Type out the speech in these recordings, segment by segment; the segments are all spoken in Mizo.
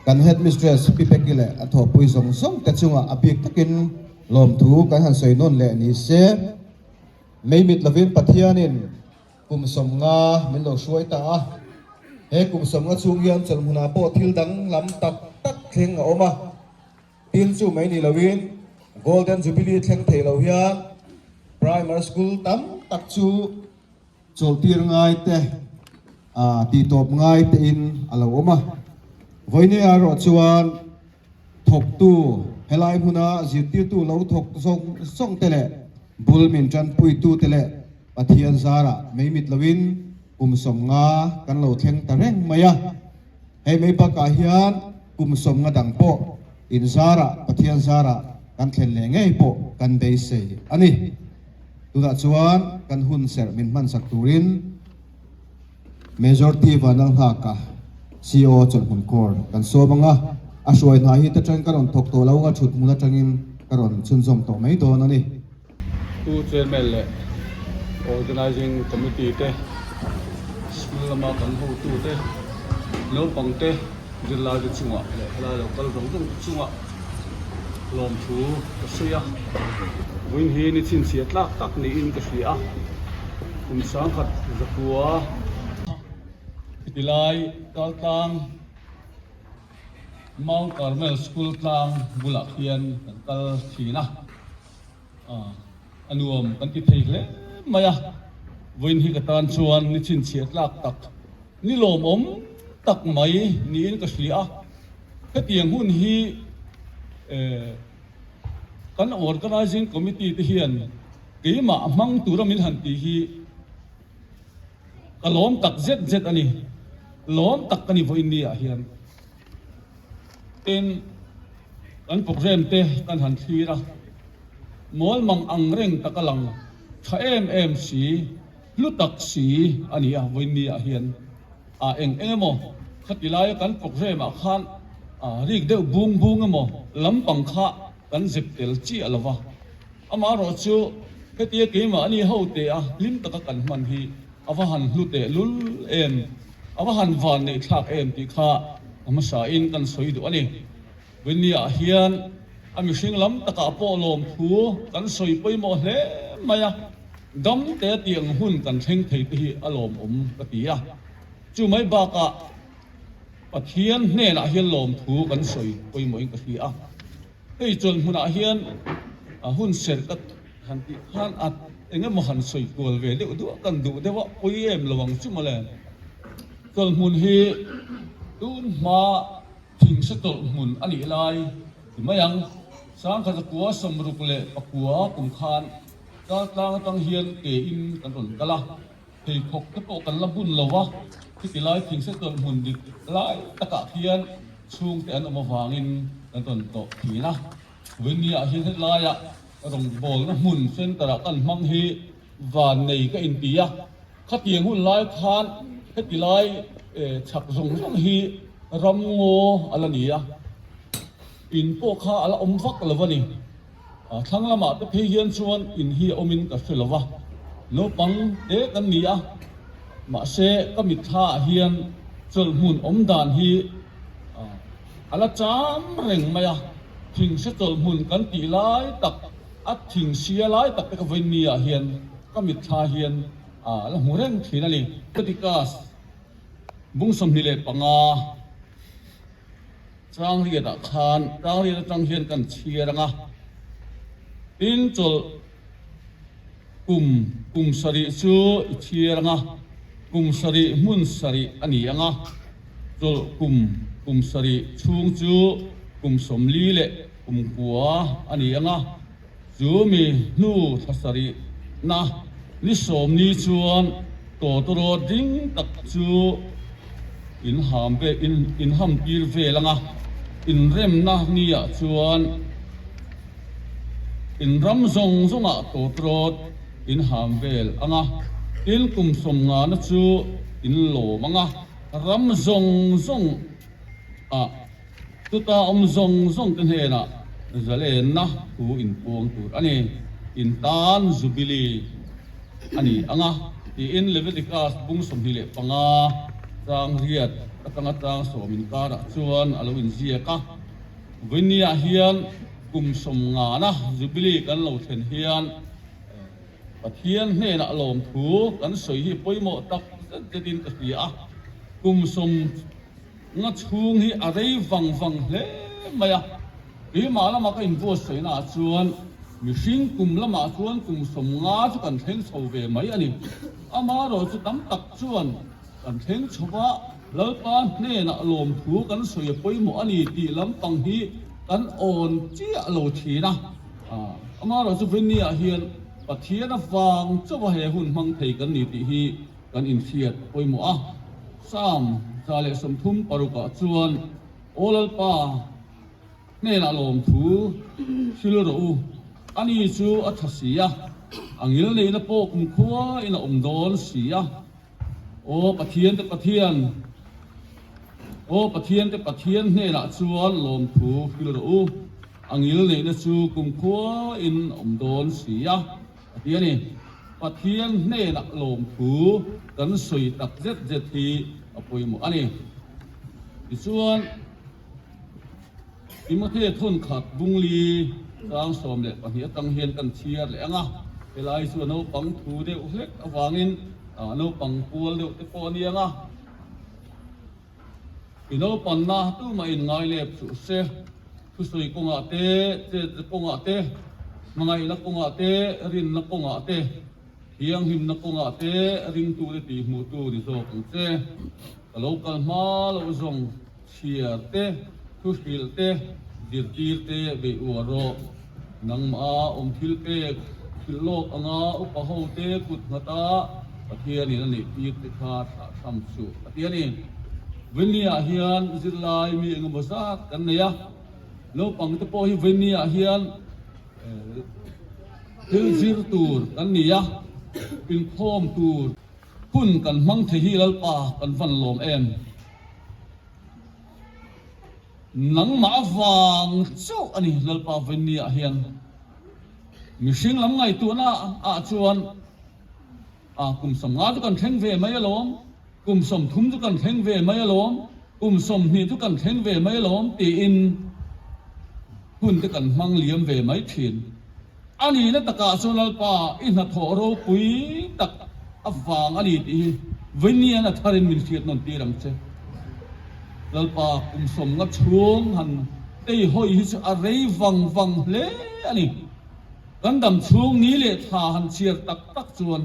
Kan Headmistress Pi Peki leh a thawhpui zawng zawng te chungah a bik takin lawmthu kan han sawi nawn leh ni se. Mei mit lovin Pathianin kum 50 min lo hruai ta a. He kum 50 chhung hian chawlhmunah pawh thil danglam tak tak thleng a awm a. Tin chu mai ni loin Golden Jubilee thleng thei lo hian Primary School tam tak chu chawlhtir ngai te, tihtawp ngai tein a lo awm a. Vawinia erawh chuan thawktu helai hmuna zirtirtu lo thawk zawng zawng te leh bul min tanpuitu te leh Pathian zarah mei mit loin kum 50 kan lo thleng ta reng mai a. Hei mai bakah hian kum 50 dang pawh in zarah, Pathian zarah kan thlen leh ngei pawh kan beisei a ni. Tunah chuan kan hun serh min hmansak turin Major T Vanlalnghaka, CO Chawlhmun Corps kan sawm ang a, a hruai hna hi te tang ka rawn thawk tawh lo ang a, thut hmun atangin ka rawn chhunzawm tawh mai dawn a ni. Pu Chairman leh Organising Committee te, School lama kan hotu te, naupang te, zirlai te chungah leh helai lo kal zawng zawng te chungah lawmthu ka sawi a. Vawiin hi ni chhinchhiah tlak tak niin ka hria a, kum 1900 tilai kaltlang Mount Carmel School tlang bulah khian kan kal thin a. A nuam kan ti thei hle mai a, vawiin hi ka tan chuan ni chhinchhiah tlak tak, ni lawmawm tak mai niin ka hria a. Hetiang hun hi kan Organising Committee te hian keimah a hmang tura min han tih hi ka lawm tak zet zet a ni, lawm tak ka ni vawiin ni ah hian. Tin, kan programme te kan han thlir a, mawl mang ang reng tak a lang tha em em si, hlu tak si a ni a, vawiin ah hian a eng eng emaw khati laia kan programme ah khan rik deuh bung bung emaw lampang kha kan zep tel chiah lo va, amaherawh chu hetia keimahni ho te a hlim taka kan hman hi A va han hlu teh lul em, a va han van neih thlak em tih kha a hmasa in kan sawi duh a ni. Winnie ah hian a mihring lam takah pawh lawmthu kan sawi pawimawh hle mai a, dam te tiang hun kan thleng thei te hi a lawmawm ka ti a. Chu mai bakah Pathian hnenah hian lawmthu kan sawi pawimawh in ka hria a. Hei chuan hmunah hian a hun serh ka han tih khan a eng emaw han sawi kual ve deuh duah kan duh deuh a, pawi em lo ang chu mawle. Chawlhmun hi tun hma thingse chawlhmun a nih lai ti mai ang. 1969 kum khan Chaltlang atang hian ke in kan rawn kal a. Pheikhawk te pawh kan la bun lo va, khiti lai thingse chawlhmun dik lai takah khian chhungte an awm avangin kan rawn tlawh thin a. Vawinia hian helaia rawngbawlna hmun centre ah kan hmang hi van nei ka inti a, khatiang hun lai khan heti lai chhak zawng zawng hi ramngaw a la ni a, in pawh kha a la awm vak lo a ni. A thlang lamah te phei hian chuan in hi a awmin ka hre lo va, naupang te kan ni a, mahse ka mitthla ah hian chawlhmun awm dan hi a la cham reng mai a, thingse chawlhmun kan tih lai tak, a thingsia lai tak te ka vawiin mi ah hian ka mitthla hian a la hmu reng thin a ni. Leviticus bung 25. Changriatah khan Changriat atang hian kan chhiar ang a, tin chawlh kum kum sarih chu i chhiar ang a, kum sarih hmun sarih a ni ang a, chawlh kum kum sarih chhung chu kum 40 leh kum kua a ni ang a. Chu mi hnu thla sarih na ni 10 ni chuan tawtawrawt ding tak chu in ham ve in in ham tir vel ang a, inremna ni ah chuan in ram zawng zawng ah tawtawrawt in ham vel ang a, tin kum 50 na chu in lawm ang a, ram zawng zawng ah. Chuta awm zawng zawng te hnenah zalenna thu inpuang tur a ni, in tan Jubilee a ni ang a, tiin Leviticus bung 25 chang riat. atanga tlang sawm inkarah chuan a lo inziak a. Vawinia hian kum sawmngana Jubilee kan lo thlen hian Pathian hnenah lawmthu kan sawi hi pawimawh tak zet zetin ka hria a. Kum sawmnga chhung hi a rei vang vang hle mai a. Keimah lama ka inbuatsaihnaah chuan mihring kum lamah chuan kum 50 chu kan thleng chho ve mai a ni. Amaherawhchu tam tak chuan kan thleng chho va, Lalpa hnenah lawmthu kan sawi a pawimawh a ni tih lampang hi kan awn chiah lo thin a. Amaherawhchu Veniah hian Pathian avang chauha he hun hmang thei kan ni tih hi kan inhriat a pawimawh a. Psalm 136ah chuan, Aw Lalpa, Hnenah lawmthu thil rawh u. Ani chu a tha si a, a ngil neihna pawh kumkhua in a awm dawn si a. Aw Pathiante Pathian, aw Pathiante Pathian hnenah chuan lawmthu thil rawh u, a ngil neihna chu kumkhua in a awm dawn si a, a ti a ni. Pathian hnenah lawmthu kan sawi tak zet zet hi a pawimawh a ni. Tichuan. Timothea thawnkhat bungli chang 12 atang hian kan chhiar leh ang a, helai chu a naupang thu deuh hlek avangin naupang pual deuh te pawh a ni ang a. I naupanna tumah in ngai lep suh se, thusawi kawngah te, chetna kawngah te, hmangaihna kawngah te, rinna kawngah te, thianghlimna kawngah te ringtute tihhmuhtu ni zawk ang che. Ka lo kal hma loh zawng chhiar te, thuhrilh te, zirtir te beih uar rawh. Nangmah awm thil pek hrilh lawk anga upa ho te kut nghata Pathianin a neih tir te kha thlah tham suh a ti a ni. Vawinia hian zirlai mi engemaw zat kan nei a, naupang te pawh hi vawinia hian thil zir tur kan ni a, inkhawm tur. Hun kan hmang thei hi Lalpa kan van lawm em? Nangmah avang chauh a ni Lalpa Vawinia hian mihring lam ngaihtuahna ah chuan a kum 50 chu kan thleng ve mai alawm, kum 30 chu kan thleng ve mai alawm, kum 20 chu kan thleng ve mai alawm tiin hun te kan hmang liam ve mai thin. A nihna takah chuan Lalpa i hnathawh ropui tak avang a ni tih hi Vawiinian a tharin min hriat nawn tir ang che. Lalpa kum 50 chhung han tei hawi hi chu a rei vang vang hle a ni. Kan dam chhung ni leh thla han chhiar tak tak chuan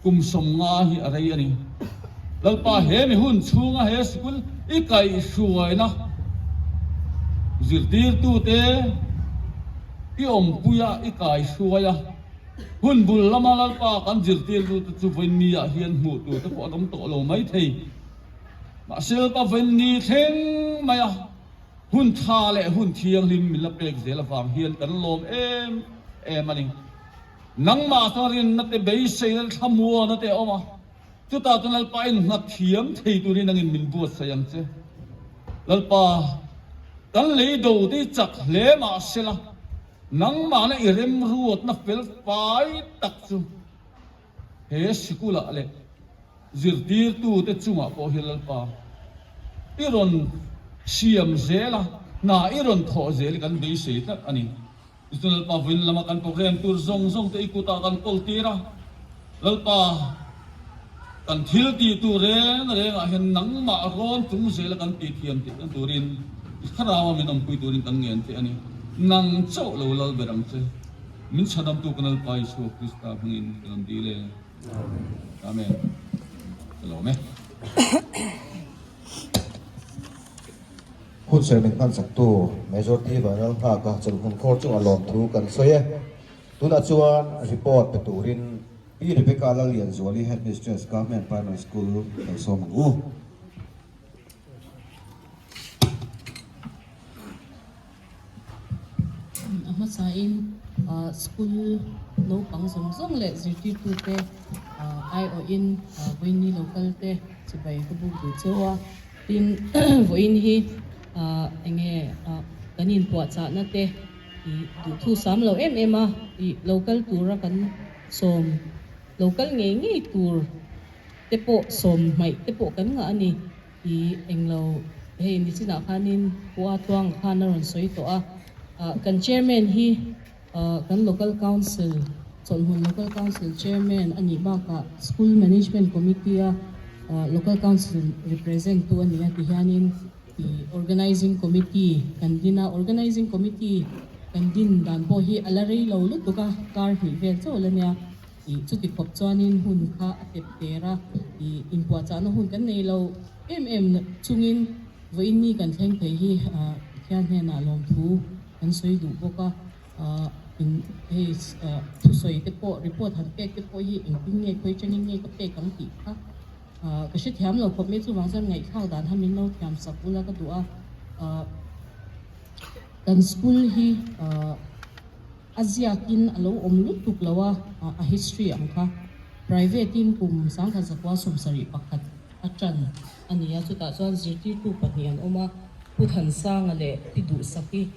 Kum 50 hi a rei a ni. Lalpa he mi hun chhunga he sikul i kaihhruaina zirtirtute i awmpuia i kaihhruai a, hun bul lama Lalpa kan zirtirtute chu vawiinni ah hian hmuh tur te pawh an awm tawh lo mai thei. Mahse Lalpa vawiinni thleng mai a hun tha leh hun thianghlim min la pek zel avang hian kan lawm em em a ni. Nangmah chuan rinna te beiseina te thlamuana te a awm a, chutah chuan Lalpa in nghat thiam thei turin nangin min buatsaih ang che. Lalpa, kan lei do te hi chak hle mah sela, nangmahna i remruatna fel fai tak chu he sikulah leh zirtirtute chungah pawh hian Lalpa i rawn siam zel a, hna i rawn thawh zel hi kan beisei tlat a ni. Tichuan Lalpa vawiin lama kan program tur zawng zawng te i kutah kan kawl tir a, Lalpa kan thil tih tur reng rengah hian nangmah rawn chung zela kan tih thiam tih na turin i thlarau a min awmpui turin kan ngen che a ni. Nang chauh lo lal ber ang che. Min chhanamtu kan Lalpa Isua Krista hmangin kan rawn dil e. Amen. Ka lawm e. Hunserh min hmanchaktu Major T Vanlal Nghaka chawlhhmun khawr chungah lawmthu kan sawi e. Tunah chuan report pe turin Pi Rebecca Lallianzuali Headmistress Government Primary School kan sawm ang u. A hmasain school naupang zawng zawng leh zirtirtute aiawhin vawiin local te chibai ka buk duh cheu a. Tin, vawiin hi eng nge kan inpuahchahna te ih duhthu sam lo em em a, ih local tura kan sawm local ngei ngei tur te pawh sawm hmaih te pawh kan ngah a ni. I englo hei nichinah khanin Pu Atluanga khan a rawn sawi tawh a, kan Chairman hi kan Local Council, Chawlhhmun Local Council Chairman a nih bakah School Management Committee a Local Council represent tu a ni a ti hianin i Organizing Committee kan din a, Organizing Committee kan din dan pawh hi a la rei lo lutuk a, kar hnih vel chauh la nia. Ih chuti khawp chuanin hun kha a tep ter a, ih inpuahchahna hun kan nei lo em em chungin vawiin ni kan thleng thei hi Pathian hnenah lawmthu kan sawi duh bawk a, in hei thusawi te pawh report han pek te pawh hi engtin nge khawi tangin nge ka pek ang tih kha ka hrethiam lo khawp mai chuvang chuan ngaihthlak dan kha min lo thiam sak ula ka duh a, kan school hi. A ziakin a lo awm lutuk lo a, a history ang kha. Private in kum 1971 a tan a ni a, chutah chuan zirtirtu pahnih an awm a, Pu Thansanga leh Pi Duhsaki.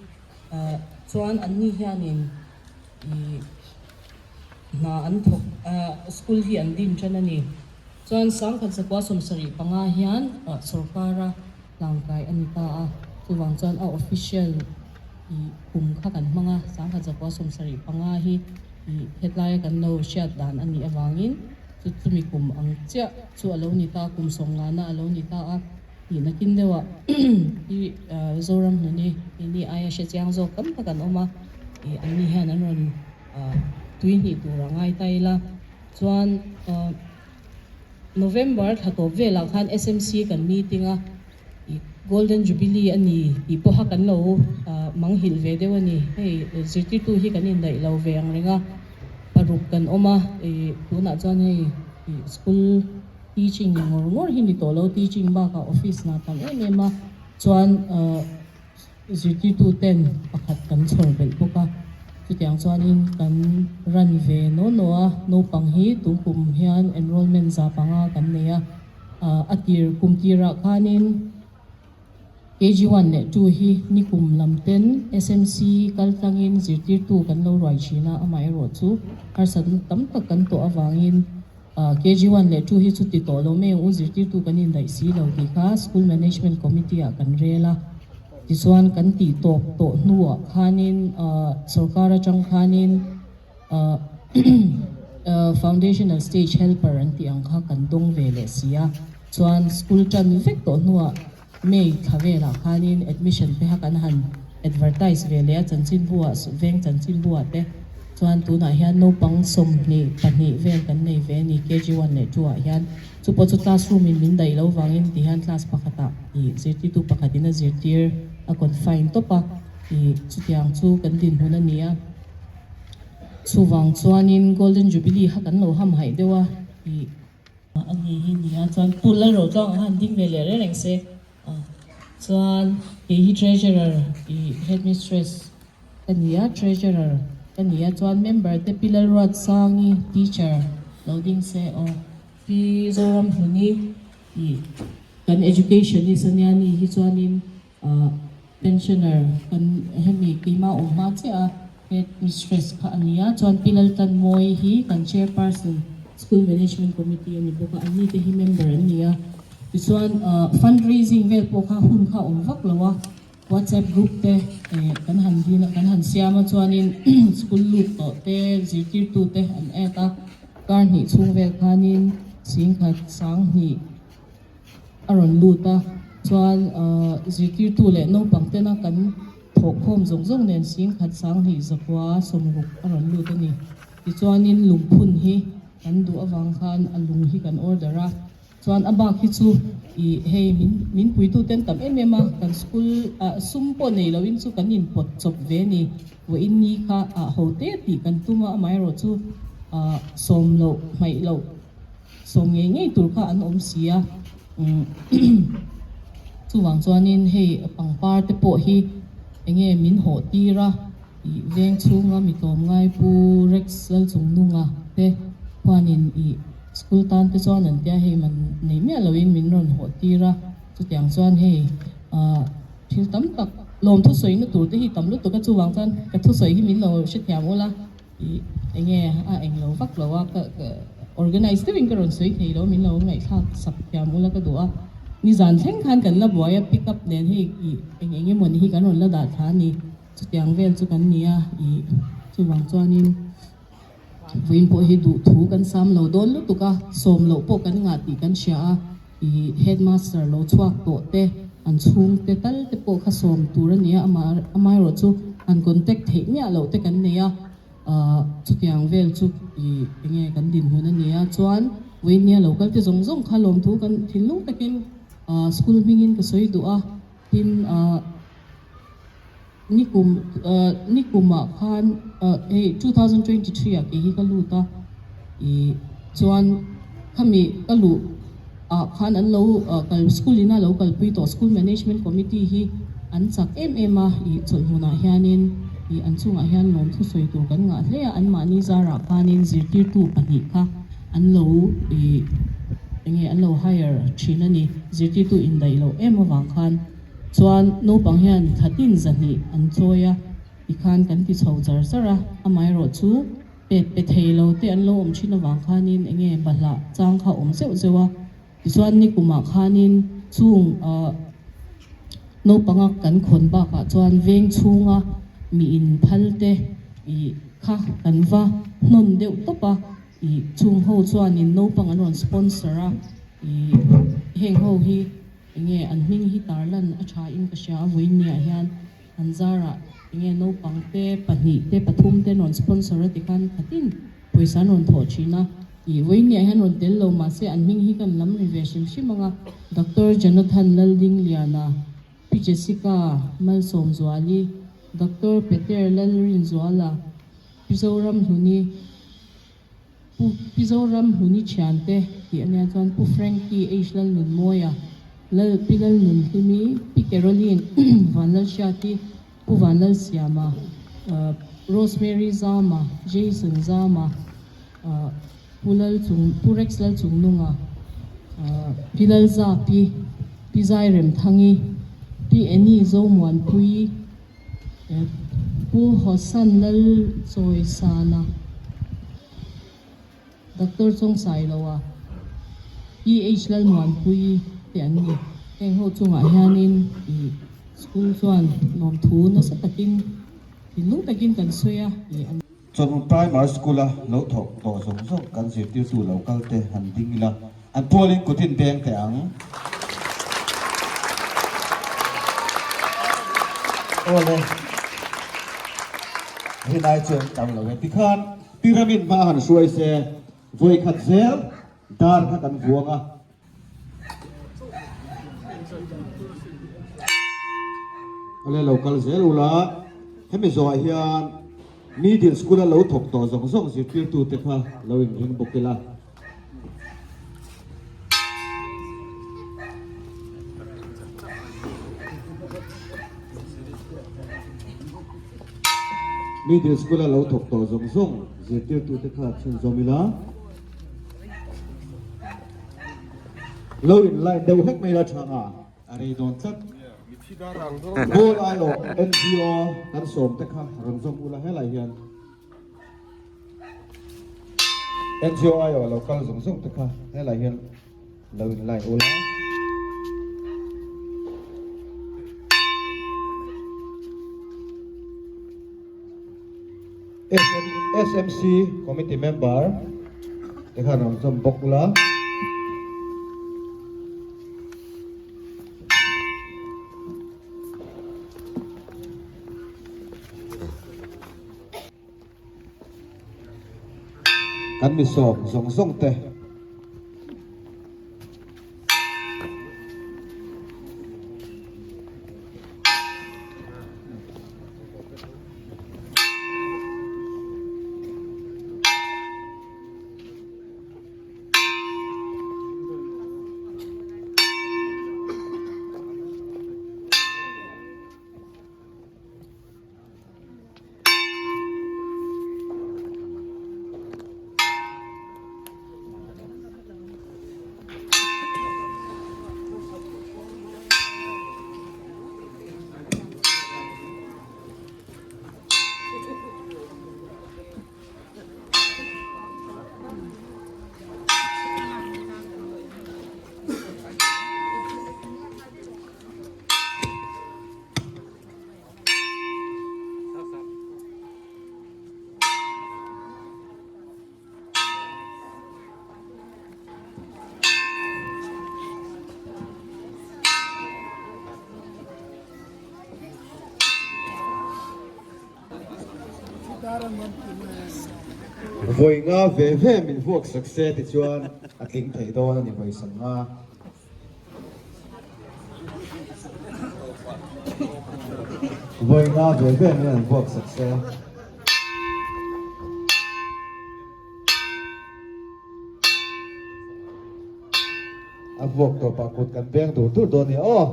Chuan anni hianin ih hna an thawk a, school hi an din tan a ni. Chuan 1975 hian sorkara tlangkai a ni ta a, chuvang chuan a official ih kum kha kan hmang a, 1975 hi ih hetlaia kan lo hriat dan a nih avangin chu chumi kum ang chiah chu a lo ni ta, kum sawmngana a lo ni ta a, ih nakin deuhah ih Zoram hnuni keini aia hre chiang zawk tam tak an awm a, ih anni hian an rawn tui hnih tur a ngai ta ila chuan. November thla tawp velah khan SMC kan meeting a, ih Golden Jubilee a ni tih pawha kan lo manghilh ve deuh a ni. Hei zirtirtu hi kan indaih lo ve ang reng a, paruk kan awm a, ih tunah chuan hei ih school teaching ngawr ngawr hi ni tawh lo, teaching bakah office hna tam em em a, chuan. Zirtirtu ten pakhat kan chhawr belh bawk a, chutiang chuanin kan run ve naw naw a, naupang hi tun kum hian enrollment za panga kan nei a, a tir kum tirah khanin KG one leh two hi nikum lam ten SMC kal tlangin zirtirtu kan lo ruai thin a, amaherawhchu harsatna tam tak kan tawh avangin KG one leh two hi chu ti tawh lo mai ang u, zirtirtu kan indaih si lo tih kha School Management Committee ah kan rel a. Tichuan kan tih tawp tawh hnuah khanin sorkar atang khanin Foundational Stage Helper an tih ang kha kan dawng ve leh si a. Chuan school tan vek tawh hnuah May thla velah khanin admission te kha kan han advertise ve leh a, chanchinbu ah, veng chanchinbu ah te chuan tunah hian naupang 22 vel kan nei ve a ni, KG one leh two ah hian. Chu pawh chu classroom in min daih lo vangin ti hian class pakhatah ih zirtirtu pakhatin a zirtir a confine tawp a, ih chutiang chu kan dinhmun a ni a. Chuvang chuanin Golden Jubilee kha kan lo hamhaih deuh a, ih. A ni hi nia chuan Pu Lalrotlawng ang han ding ve leh reng reng se chuan kei hi treasurer ih headmistress ka ni a treasurer ka ni a chuan member te Pi Lalruatsangi teacher lo ding se aw Pi Zoramhluni ih kan educationist ania ni hi chuanin Ahh pensioner kan hemi keimah awm hma chiah a head mistress kha a ni a chuan Pi Laltanmawii hi kan chairperson school management committee a ni bawk a anni te hi member an ni a tichuan ahh fundraising vel pawh kha hun kha a awm vak lo a whatsapp group te eh kan han din a kan han siam a chuanin school lut tawh te zirtirtu te an add a kar hnih chhung vel khanin singkhat sanghnih. a rawn lut a chuan ahh zirtirtu leh naupang tena kan thawhkhawm zawng zawng nen singkhat sanghnih zakua sawmruk a rawn lut a ni tichuanin lungphun hi kan duh avang khan a lung hi kan order a chuan a bak hi chu ih hei min min puitu ten tam em em a kan school ah sum pawh nei loin chu kan inpawt chawp ve a ni vawiin ni kha ah ho te tih kan tum a amaherawhchu ah sawm loh hmaih loh. Sawm ngei ngei tur kha an awm si a, chuvang chuanin hei pangpar te pawh hi enge min hawh tir a, ih veng chhunga mi tlawmngai Pu Rex Lalchungnunga te khuanin ih school tan te chuan an tia hei man nei miah loin min rawn hawh tir a, chutiang chuan hei ah thil tam tak lawm thusawina tur te hi tam lutuk a, chuvang chuan ka thusawi hi min lo hrethiam ula. Ih enge a eng lo vak lo a ka ka organize deuhin ka rawn sawi thei lo min lo ngaihthlak sak thiam ula ka duh a. Nizan thleng khan kan la buai a, pick up nen hei ih eng eng emaw ni hi kan rawn la dah thla a ni. Chutiang vel chu kan ni a, ih chuvang chuanin vawiin pawh hi duh thu kan sam lo dawn lutuk a, sawm loh pawh kan ngah tih kan hria a, ih headmaster lo chhuak tawh te, an chhungte tal te pawh kha sawm tur a ni a, amah amaherawhchu han contact theih miah loh te kan nei a. Ahh chutiang vel chu ih enge kan dinhmun a nia chuan vawinia lo kal te zawng zawng kha lawmthu kan thinlung takin ahh school hmingin ka sawi duh a tin ahh nikum ahh nikumah khan ahh hei 2023 ah kei hi ka lut a ih chuan khami ka luh ah khan an lo ah kal school ina lo kalpui tawh school management committee hi an chak em em a ih chawlhmunah hianin ih an chungah hian lawmthu sawi tur kan ngah hle a anmahni zarah khanin zirtirtu pahnih kha an lo ih enge an lo hire thin a ni zirtirtu indaih loh em avang khan chuan naupang hian thlatin zahnih an chawi a tikhan kan ti chho char char a amaherawhchu Pet pe thei lo te an lo awm thin avang khanin enge bahlah chang kha awm zeuh zeuh a, tichuan nikumah khanin chung ah naupanga kan khawn bakah chuan veng chhunga mi in phal te ih kha kan va hnawn deuh tawp a, ih chung ho chuanin naupang an rawn sponsor a, ih heng ho hi enge an hming hi tarlan a tha in ka hria a vawiin niah hian. An zarah enge naupang te pahnih te pathum te an rawn sponsor a tikhan khatin pawisa an rawn thawh thin a, ih vawiin hian rawn tel lo mahse an hming hi kan lam ri ve hrim hrim ang a, Doctor Jonathan Laldingliana, Pi Jessica Malsawmzuali, Doctor Peter Lalrinzuala, Pi Zoramhluni, Pu Pi Zoramhluni thiante tih ania chuan Pu Frankie H Lalnunmawia, Lal Pi Lalnunhlimi, Pi Caroline Vanlalhriati, Pu Vanlalsiama, Rosemary Zama, Jason Zama, Pu Lalchung Pu Rex Lalchungnunga, Pi Lalzapi, Pi Zairemthangi, Pi Annie Zomuanpuii, Pu Hawsan Lalchawisana, Doctor Chawngsailoa, PH Lalmuanpuii te an ni. Heng ho chungah hianin ih school chuan lawmthu nasa takin thinlung takin kan sawi a ih an. Chawlhmun Primary School-a lo thawk tawh zawng zawng kan zirtirtu lo kal te han ding ila, an pualin kutin beng teh ang. Awle, rinai chuan tam lo e. Tikhan pyramid hma han hruai se, vawikhat zel dar kha kan vuang a. Awle lo kal zel ula, hemi zawhah hian middle school a lo thawk tawh zawng zawng zirtirtu te kha lo inring bawk ila. Middle school a lo thawk tawh zawng zawng zirtirtu te kha chhunzawm ila. Lo in line deuh hlek mai la tha nga a rei dawn tlat. Ball aiawh NGO kan sawm te kha rawn zawm ula helai hian NGO aiawh lo kal zawng zawng te kha helai hian lo in line ula. SMC Committee member te khan rawn zawm bawk ula. Kan mi sawm zawng zawng te. Vawi nga ve ve min vuak sak se tichuan a tling thei dawn a ni vawi 50. Vawi nga ve ve min an vuak sak se. A vuak tawpah kut kan beng dur dur dawn nia aw.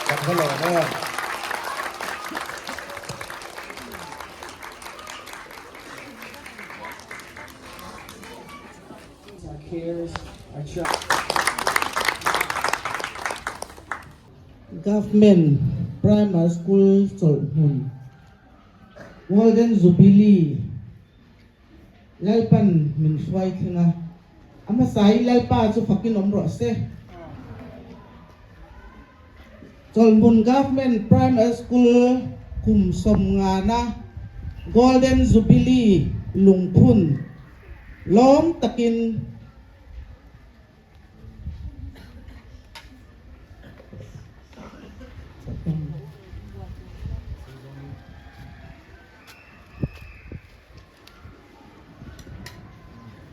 Kan va lawm em. Government Primary School chawlhhmun Golden Jubilee Lalpan min hruai thleng a, a hmasai Lalpa chu fakin awm rawh se. Chawlhmun Government Primary School kum 50na Golden Jubilee lungphun lawm takin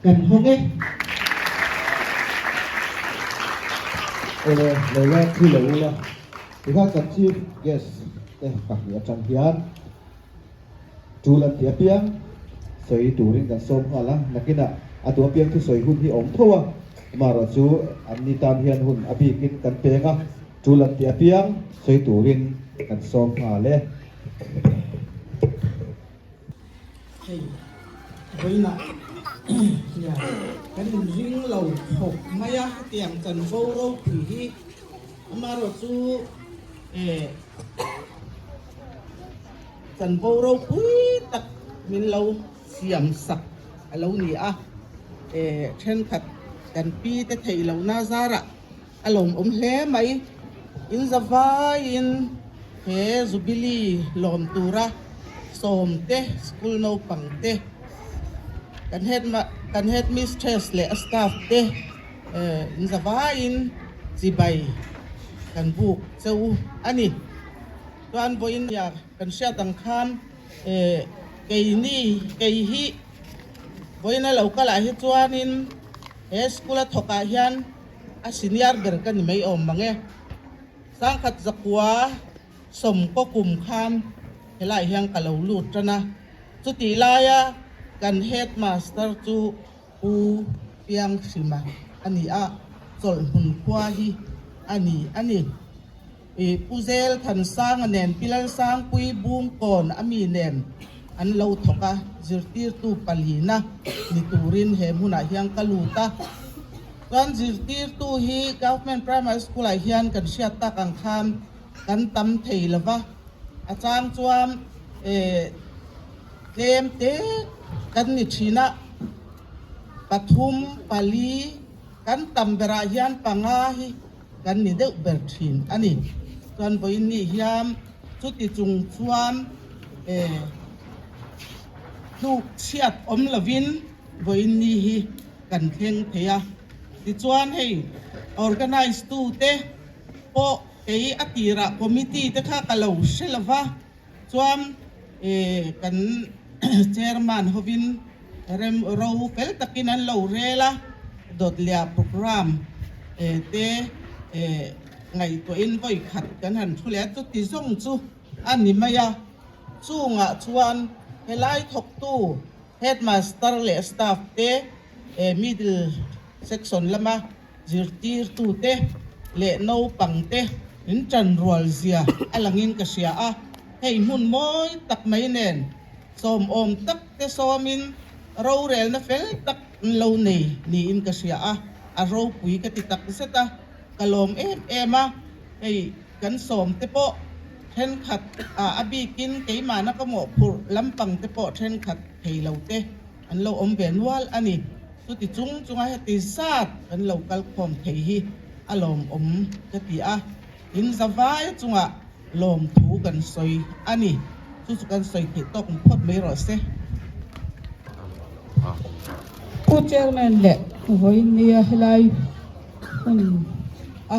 Kan hawng e. Awle, lo la thu lo ula. Tikhan kan Chief Guest te pahnih atang hian tul an ti apiang sawi turin kan sawm nghal a. Nakinah a duh apiang thusawi hun hi a awm tho a, amaherawhchu an ni tan hian hun a bikin kan peng a, tul an ti apiang sawi turin kan sawm nghal e. Hei vawiinah hian kan inring lo khawp mai a, hetiang chanvo ropui hi amaherawhchu eh chanvo ropui tak min lo siam sak a lo ni a, eh thenkhat kan pi te theih lohna zarah A lawmawm hle mai. In zavaiin he Jubilee lawm tura sawmte, school naupang te, kan head kan head mistress leh a staff te in zavaiin chibai kan buk che u a ni. Chuan vawiin kan hriat ang khan keini kei hi vawiin a lo kalah hi chuanin he school a thawkah hian A senior ber ka ni mai awm mang e. Sangkhat zakua sawm kaw kum khan helaiah hian ka lo lut tan a. Chutih laia kan headmaster chu Pu Pianghrima a ni a, chawlhhmun khua hi a ni a ni. I Pu Zel Thansanga nen Pi Lalsangpui Bungkawn a mi nen an lo thawk a, zirtirtu palina ni turin he hmunah hian ka lut a. Chuan zirtirtu hi Government Primary School ah hian kan hriat tak ang khan kan tam thei lo va, a chang chuan tlem te kan ni thin a, pathum, pali kan tam berah hian panga hi kan ni deuh ber thin a ni. Chuan vawiin ni hian chuti chung chuan eh tluk chhiat awm lovin vawiin ni hi kan thleng thei a. Tichuan hei organise tu te pawh kei a tirah committee te kha ka lo hre lova chuan eh kan chairman hovin rem ro fel takin an lo rel a, dawtliah programme eh te eh ngaihtuahin vawi khat kan han thu leh a, chuti zawng chu a ni mai a. Chungah chuan helai thawktu headmaster leh staff te eh middle section lama zirtirtute leh naupangte in tanrual zia a langin ka hria a, hei hmun mawi tak mai nen sawmawm tak te sawmin rorelna fel tak an lo nei niin ka hria a, a ropui ka ti tak zet a, ka lawm em em a, hei kan sawm te pawh thenkhat ah a bikin keimahna ka mawhphurh lampang te pawh thenkhat thei lo te an lo awm ve nual a ni. Chuti chung chunga heti zat kan lo kal khawm thei hi a lawmawm ka ti a, in zavai chungah lawmthu kan sawi a ni. Chu chu kan sawi theih tawk phawt mai rawh se. Pu Chairman leh vawiin nia helai hun.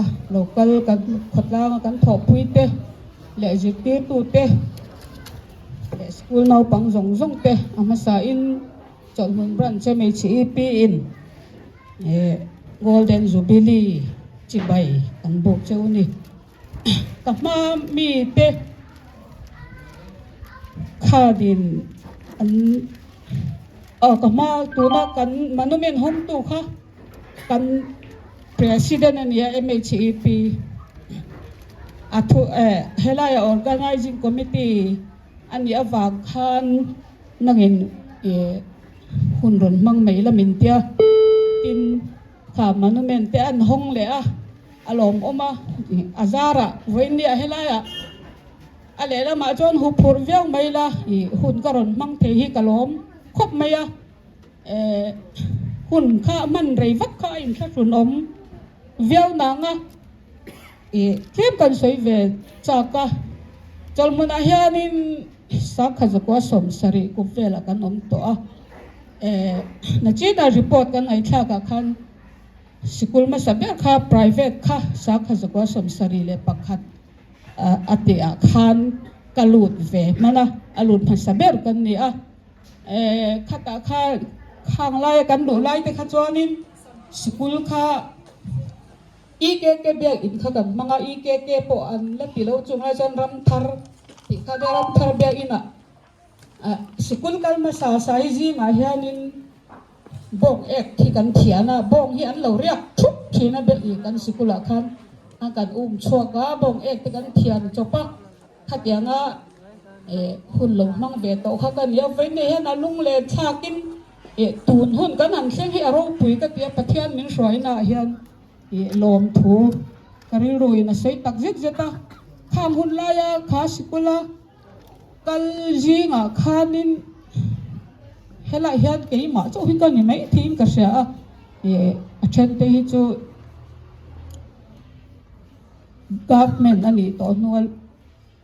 a local kan khawtlanga kan thawhpui te leh zirtirtu te leh school naupang zawng zawng te a hmasa in Chawlhhmun branch MHEP in eh Golden Jubilee chibai kan buk cheu a ni. Ka hma mi te khanin an aw ka hma tuna kan monument hawngtu kha kan president a nia MHEP a thu eh helaiah organizing committee a nih avang khan nangin ih hun rawn hmang mai la min tia tin kha monument te an hawng leh a. A lawmawm a, a zarah vawiinniah helaiah a lehlamah chuan hu phurh viau mai la ih hun ka rawn hmang thei hi ka lawm khawp mai a, eh hun kha hman rei vak kha a inthlahrunawm viau nang a, ih tlem kan sawi ve chak a, chawlhmunah hianin Sakha Zakua 70 kum velah kan awm tawh a, eh nachina report kan ngaihthlakah khan. Sikul hmasa ber kha private kha Sakha Zakua 71 a tih ah khan ka lut ve hman a, a lut hmasa ber kan ni a. Khatah kha khang laia kan luh lai te kha chuanin sikul kha EKK biakinn kha kan hmang a, EKK pawh an la ti lo chunga chuan Ramthar tih kha Ramthar biakinn ah Sikul kal hmasa sai zingah hianin bawng ek hi kan thian a, bawng hi an lo riak thup thin a belh kan sikulah khan a kan um chhuak a, bawng ek te kan thian chawp a, khatianga hun lo hmang ve tawh kha ka ni a, vawiin hian a lung len thlakin tun hun kan han thleng hi a ropui ka ti a, Pathian min hruainaah hian lawmthu ka rilruin a sawi tak zet zet a, khang hun laia kha sikula. Kal zingah khanin helaiah hian keimah chauh hi ka ni mai theiin ka hria a, ih a then te hi chu government a nih tawh hnua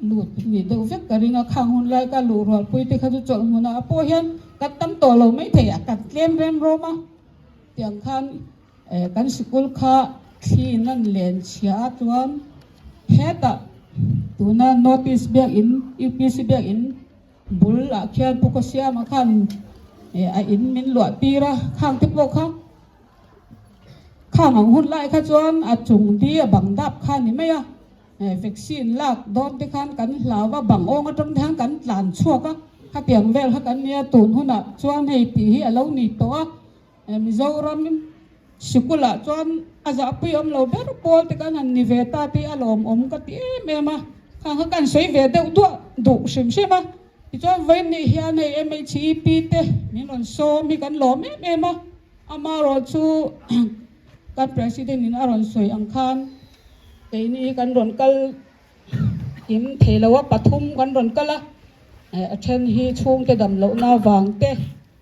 lut nih deuh vek ka ring a, khang hun lai ka luh rualpui te kha chu chawlh hmunah pawh hian kan tam tawh lo mai thei a, kan tlem rem rawm a tiang khan. Kan sikul kha thliin an len chhia a chuan hetah tuna notice biakinn UPC biakinn bul ah khian Pu Khawsiama khan a in min luah tir a, khang te pawh kha khang ang hun lai kha chuan a chung di a bang dap kha a ni mai a, vaccine lak dawn te khan kan hlau a, bang awng atang te khan kan tlan chhuak a, khatiang vel kha kan nia tun hunah chuan hei tih hi a lo ni tawh a. Mizoram sikulah chuan a zahpui awm lo ber pawl te kan han ni ve ta tih a lawmawm ka ti em em a, khang kha kan sawi ve deuh duah duh hrim hrim a, tichuan vawiin nih hian hei MHEP te min rawn sawm hi kan lawm em em a, amaherawh chu kan President in a rawn sawi ang khan keini hi kan rawn kal kim thei lo a, pathum kan rawn kal a, a then hi chhungte dam lohna avang te.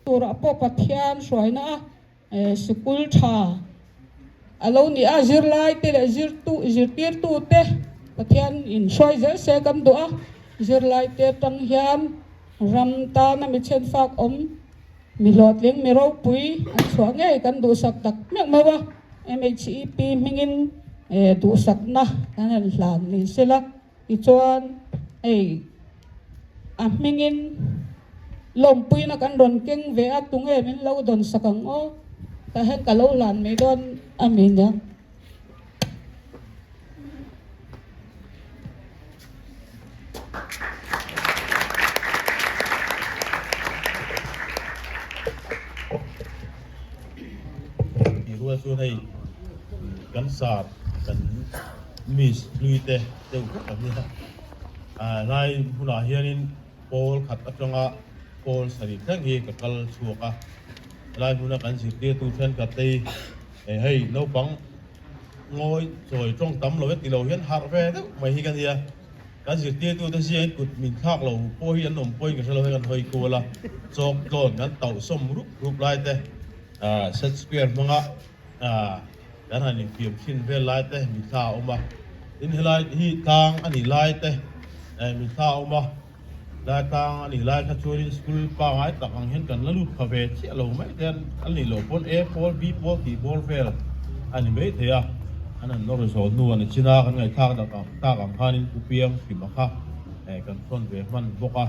Turah pawh Pathian hruaina a sikul tha a lo ni a, zirlaite leh zirtu zirtirtute Pathian in hruai zel se kan duh a, zirlaite atang hian ram tana mi chhenfak awm, mi hlawhtling, mi ropui an chhuah ngei kan duhsak tak meuh meuh a, MHEP hmingin duhsakna kan rawn hlan ni sela. Tichuan, hei a hmingin lawmpuina kan rawn keng ve a, tunge min lo dawn sak ang aw? Tah hian ka lo hlan mai dawn a mi nia. Tih rual chuan hei kan sar kan miss hlui te deuh vek an nia. Helai hmunah hianin pawl khat atanga pawl sarih thleng hi ka kal chhuak a. Helai hmuna kan zirtirtu thenkhat te hi hei naupang ngawi chawi tawng tam lo e ti lo hian harh ve deuh mai hi ka nia. Kan zirtirtute ziangin kut min thlak lo pawh hi an awm pawhin ka hre lo hei kan hawi kual a, chawk tlawn kan tauh sawm rup rup lai te set square hmanga kan han infiam thin vel lai te mithla a awm a, tin helai hi tlang a nih lai te mithla a awm a, helai tlang a nih lai kha chuanin school pangai tak ang hian kan la lut pha ve chiah lo mai te an nih loh pawn A pawl B pawl tih bawr vel a ni mai thei a. An han nawr zawh hnu a ni chin a, kan ngaihthlak dak ang tak ang khanin Pu Piang Hrima kha kan thawn ve hman bawk a,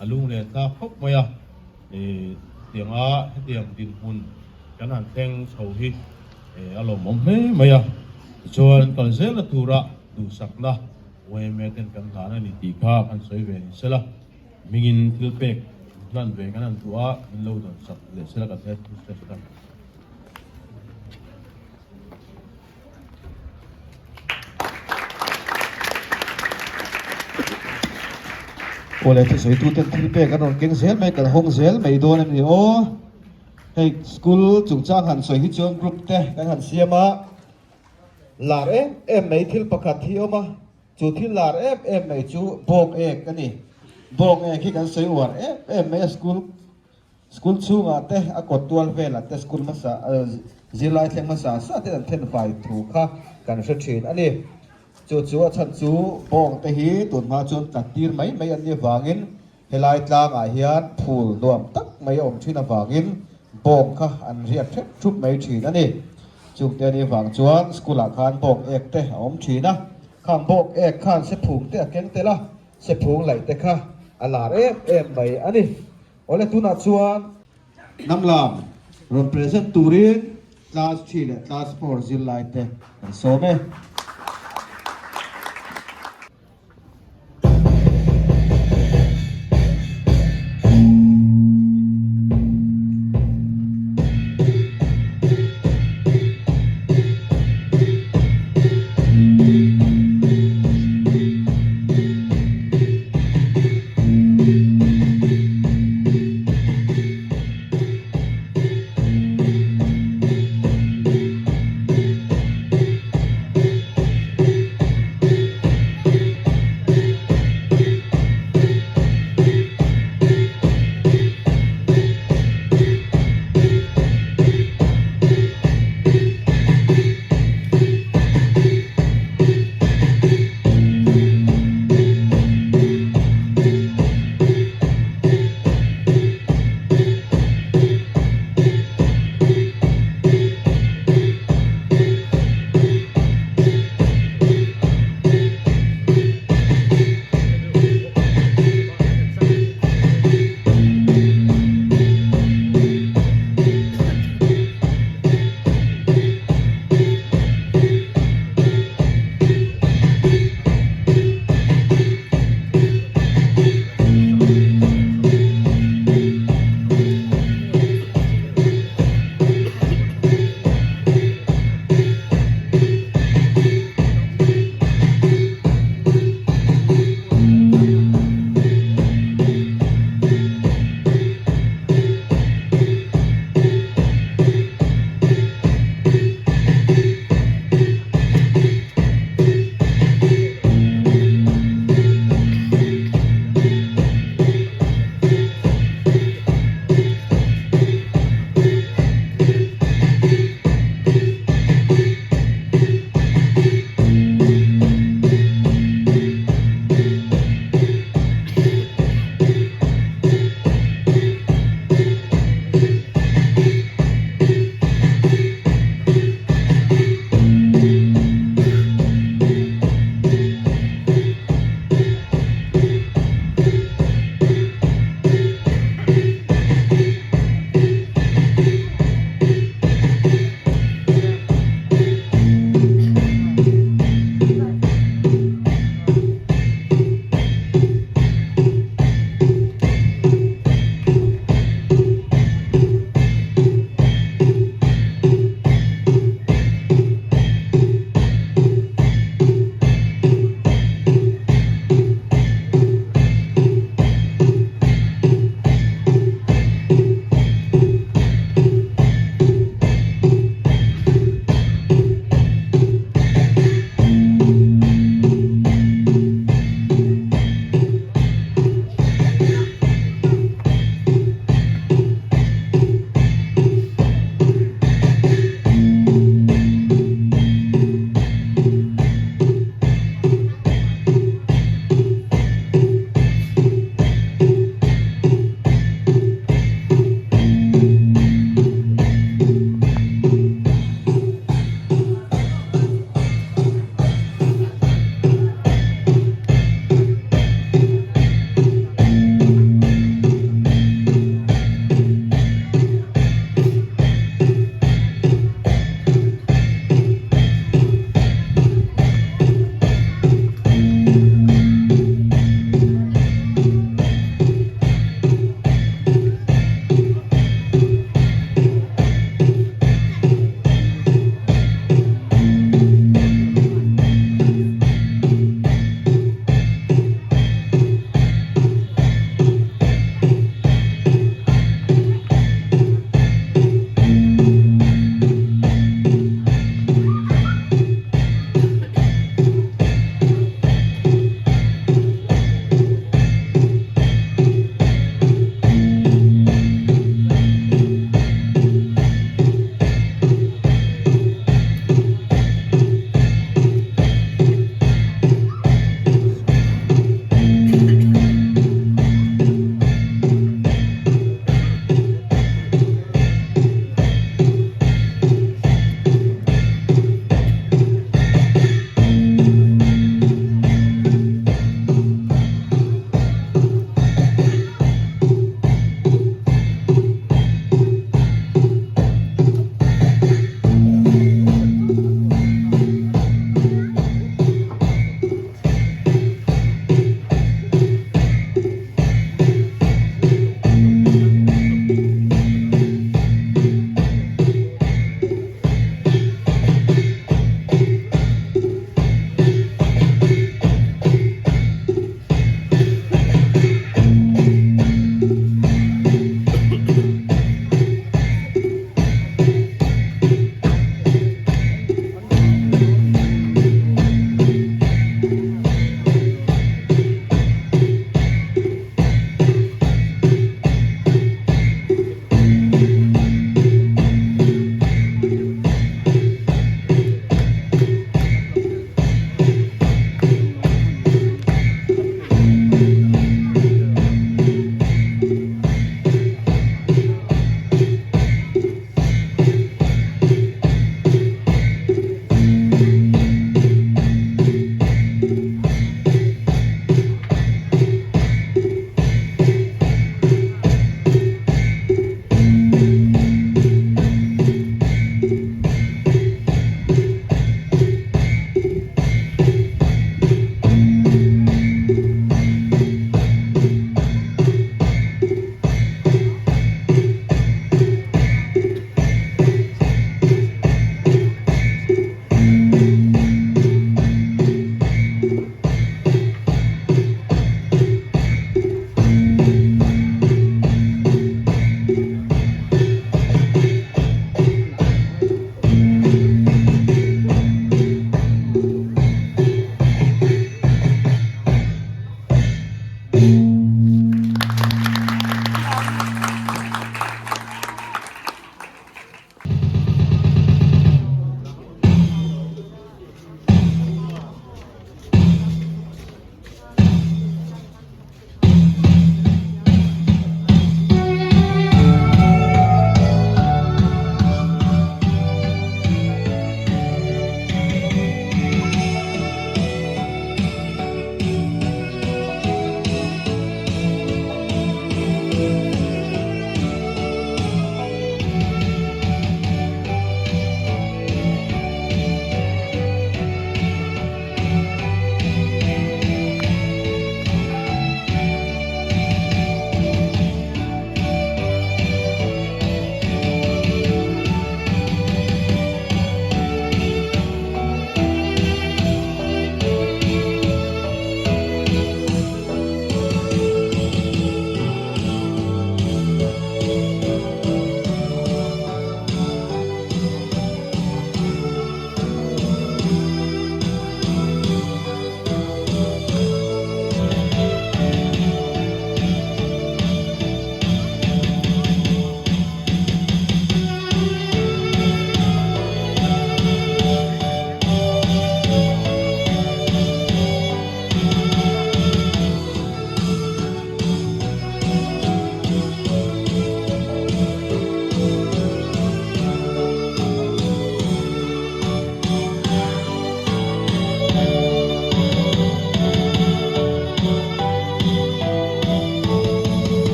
a lung len thlak khawp mai a. Tianga hetiang dinhmun kan han thleng chho hi a lawmawm hle mai a. Tichuan kal zelna tura duhsakna yma ten kan hlan a ni tih kha kan sawi ve ni sela. Hmingin thil pek hlan ve kan han duh a, min lo dawnsak leh sela kan head mistress kha. Awle thusawitu ten thil pek an rawn keng zel mai kan hawng zel mai dawn a ni aw. Hei school chungchang han sawi hi chuan group te kan han siam a, lar em em mai thil pakhat hi a awm a, chu thil lar em em mai chu bawng ek a ni. Bawng ek hi kan sawi uar em em mai a school School chhungah te, a kawt tual velah te school hmasa zirlai thleng hmasa sa ten an then fai thu kha kan hre thin a ni. Chu chu a chhan chu bawng te hi tun hma chuan tlat tir mai mai an nih avangin helai tlangah hian phul nuam tak mai a awm thin avangin bawng kha an riak hrep thup mai thin a ni. Chungte a nih avang chuan school ah khan bawng ek te a awm thin a, khang bawng ek khan sephung te a keng tel a, sephung laih te kha a lar em em mai a ni. Awle tunah chuan Namlam rawn present turin class 3 leh class 4 zirlai te kan sawm e.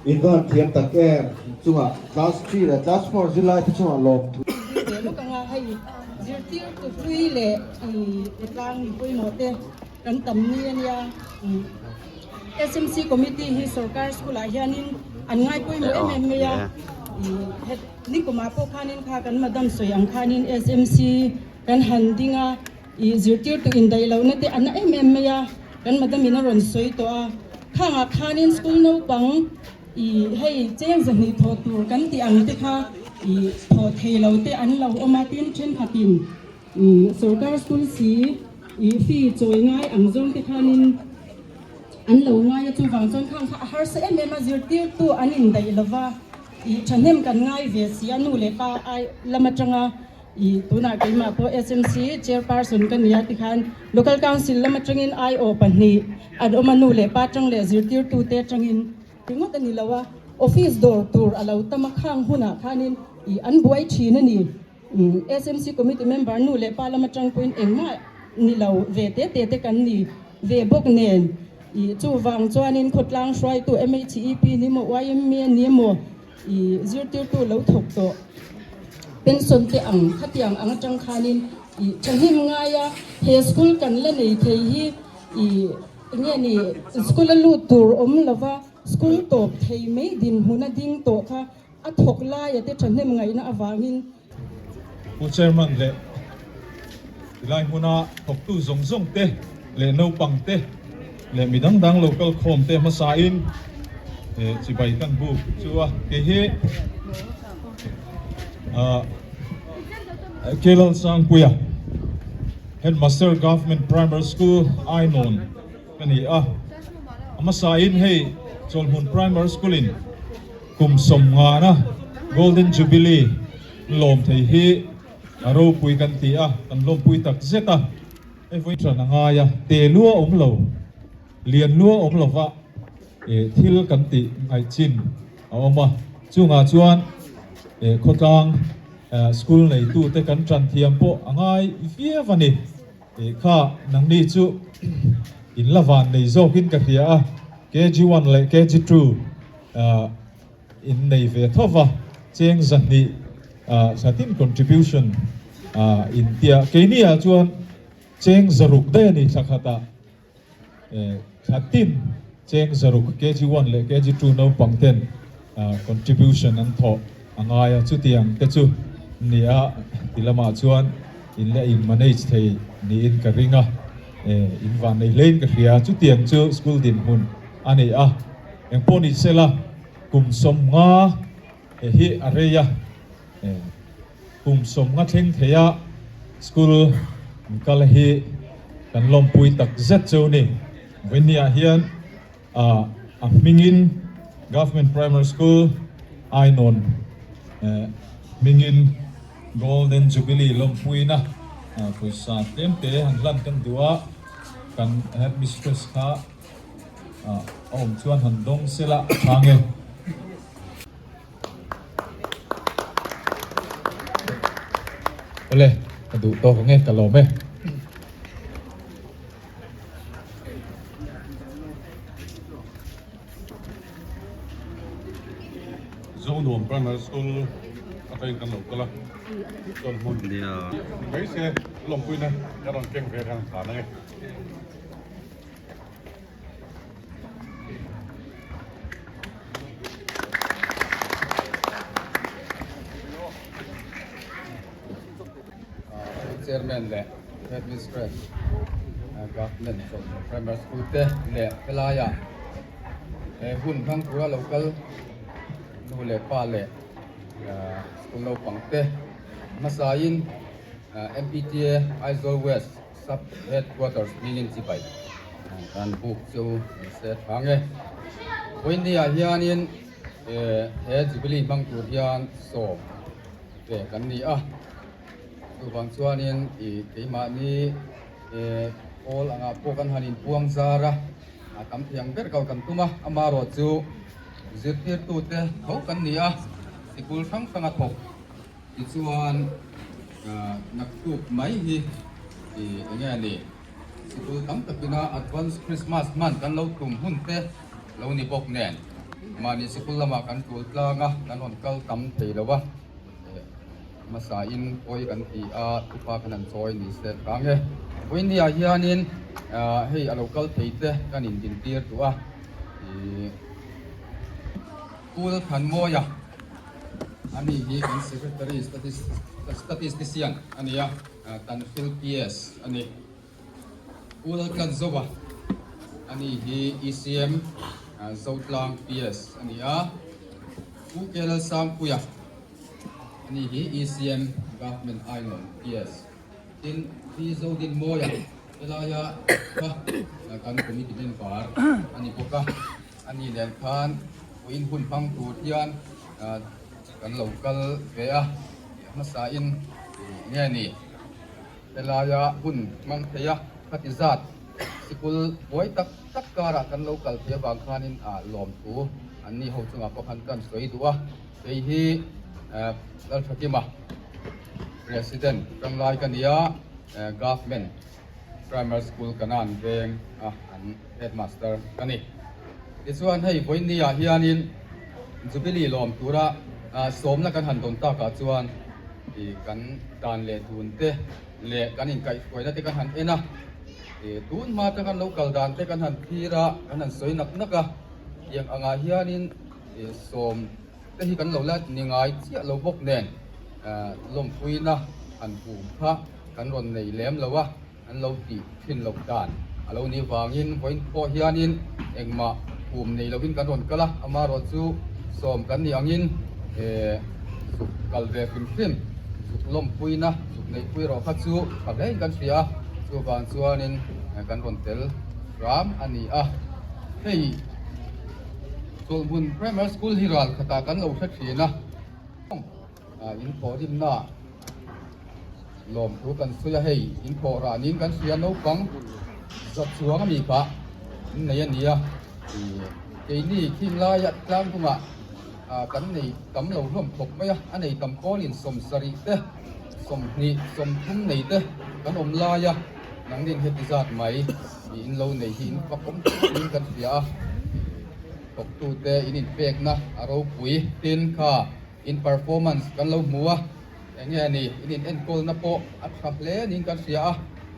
In van thiam tak em chungah class 3 leh class 4 zirlai te chungah lawmthu. Ve lawk anga hei zirtirtu hlui leh tlang mi pawimawh te kan tam ni ania. SMC committee hi sorkar school ah hianin an ngai pawimawh em em mai a, nikumah pawh khanin kha kan madam sawi ang khanin SMC kan han ding a, ih zirtirtu indaih lohna te a na em em mai a, kan madam in a rawn sawi tawh a, khangah khanin school naupang ih hei cheng zahnih thawh tur kan tih ang te kha ih thawh thei lo te an lo awm a, tin thenkhatin Sorkar school si ih fee chawi ngai ang zawng te khanin an lo ngai a, chuvang chuan khang kha a harsa em em a, zirtirtu an indaih lova ih thahnem kan ngai ve si a, nu leh pa ai lam atanga ih tunah keimah pawh SMC chairperson ka nia tikhan local council lam atangin aiawh pahnih an awm a, nu leh pa atang leh zirtirtu te atangin ringawt a ni lo a, office dawr tur a lo tam a, khang hunah khanin ih an buai thin a ni. SMC committee member nu leh pa lam atang pawhin engmah ni lo ve te te te kan ni ve bawk nen ih chuvang chuanin khawtlang hruaitu MHEP ni maw YMA ni emaw ih zirtirtu lo thawk tawh pension te ang khatiang ang atang khanin ih thahnem ngaia he school kan la nei thei hi ih enge ni school a lut tur awm lova school tawp thei mai dinhmun a ding tawh kha A thawk laia te thahnem ngaihna avangin. Pu Chairman leh tilai hmuna thawktu zawng zawng te leh naupang te leh mi dang dang lo kal khawm te hmasain chibai kan buk chu a kei hi Kelal Sangpuia Headmaster Government Primary School Ainawn ka ni a, a hmasain hei Chawlhmun Primary School in Kum sawmngana Golden Jubilee lawm thei hi a ropui kan ti a, kan lawmpui tak zet a. Hei vawi tan a ngai a, te lua awm lo, lian lua awm lova thil kan tih ngaihchin a awm a. Chungah chuan khawtlang school neitute kan tan thiam pawh a ngai viau a ni. Kha nangni chu in la van nei zawkin ka hria a, KG1 leh KG2 in nei ve tho va, cheng zahnih thlatin contribution in tia, keini ah chuan cheng zaruk daih a ni thla khatah. Thlatin cheng zaruk KG1 leh KG2 naupang ten contribution an thawh a ngai a, chutiang te chu nia ti lamah chuan in leh in manage thei niin ka ring a, in van nei hlein ka hria, chutiang chu school dinhmun a ni a, engpawh ni sela kum sawmnga hi a rei a. Kum sawmnga thleng theia school kal hi kan lawmpui tak zet chu ni. Vawinia hian a hmingin Government Primary School Ainawn hmingin Golden Jubilee lawmpuina pawisa tlemte han hlan kan duh a, kan Headmistress kha a awm chuan han dawng sela a tha nge. Awle, ka duh tawk ang e, ka lawm e. Zonuam Primary School atangin kan lo kal a, chuan hmun mai se lawmpuina ka rawn keng ve reng tlan ang e. Chairman leh Headmistress Government Primary School te leh helaia he hun hmang tura lo kal nu leh pa leh school naupang te hmasain MPTA Aizawl West Sub Headquarters hmingin chibai kan buk chu ni se thang e. Vawinia hianin he Jubilee hmang tur hian sawm ve kan ni a. Chuvang chuanin ih keimahni eh pawl angah pawh kan han inpuang zar a, a tam thei ang ber kal kan tum a, amaherawhchu zirtirtute tho kan ni a, sikul hrang hrang a thawk. Tichuan naktuk mai hi ih eng nge ni sikul tam takina advance Christmas hman kan lo tum hun te lo ni bawk nen mahni sikul lamah kan tul tlang a, kan rawn kal tam thei lo a, hmasain pawi kan ti a, thupa kan han chawi ni se tlang e. Vawinia hianin hei a lo kal thei te kan indintir duh a, ih School Thanmawia ani hi kan Secretary Statistician a ni a, Tanhril PS a ni. School Tlanzova ani hi ECM Zotlang PS a ni a, Pu Kelalsangpuia ani hi ECM Government Ainawn PS. Tin, Pi Zodinmawia helaia kha kan committee member a ni bawk a. A ni nen khan vawiin hun hmang tur hian kan lo kal ve a, hmasain nge ni helaia hun hmang thei a, khati zat sikul buai tak tak karah kan lo kal thei avang khanin lawmthu an ni ho chungah pawh khan kan sawi duh a, kei hi Lalthakima President tanglai ka nia Government Primary School Kanan veng a an Headmaster ka ni. Tichuan hei vawiin ah hianin Jubilee lawm tura sawmna kan han dawn takah chuan ih kan dan leh dun te leh kan inkaihhruaina te kan han en a, ih tun hma atanga kan lo kal dan te kan han thlir a, kan han sawi nak nak a, tiang angah hianin ih sawm te hi kan lo la ni ngai chiah lo bawk nen lawmpuina han hum kha kan rawn nei lem lo a. An lo tih thin loh dan a lo nih vangin vawiin pawh hianin engmah kum nei lovin kan rawn kal a, amaherawhchu sawm kan nih angin zuk kal ve hrim hrim, zuk lawmpuina, zuk neihpui erawh kha chu tha hlein kan hria a, chuvang chuanin kan rawn tel hram a ni a. Hei Chawlhhmun Primary School hi ral khatah kan lo hre thin a. In thawhrimna lawmthu kan sawi a, hei in thawh rah niin kan hria naupang za chuang a mi kha in nei a ni a, keini khing laia tlang hnungah kan nei tam lo hlawm khawp mai a, a nei tam pawlin 70 te 20 30 nei te kan awm lai a, nangnin heti zat mai in lo nei hi in fak awm khawp niin kan hria a, thawktute in inpekna a ropui tin kha. In performance kan lo hmu a, eng nge ni in in enkawlna pawh a tha hle niin kan hria a,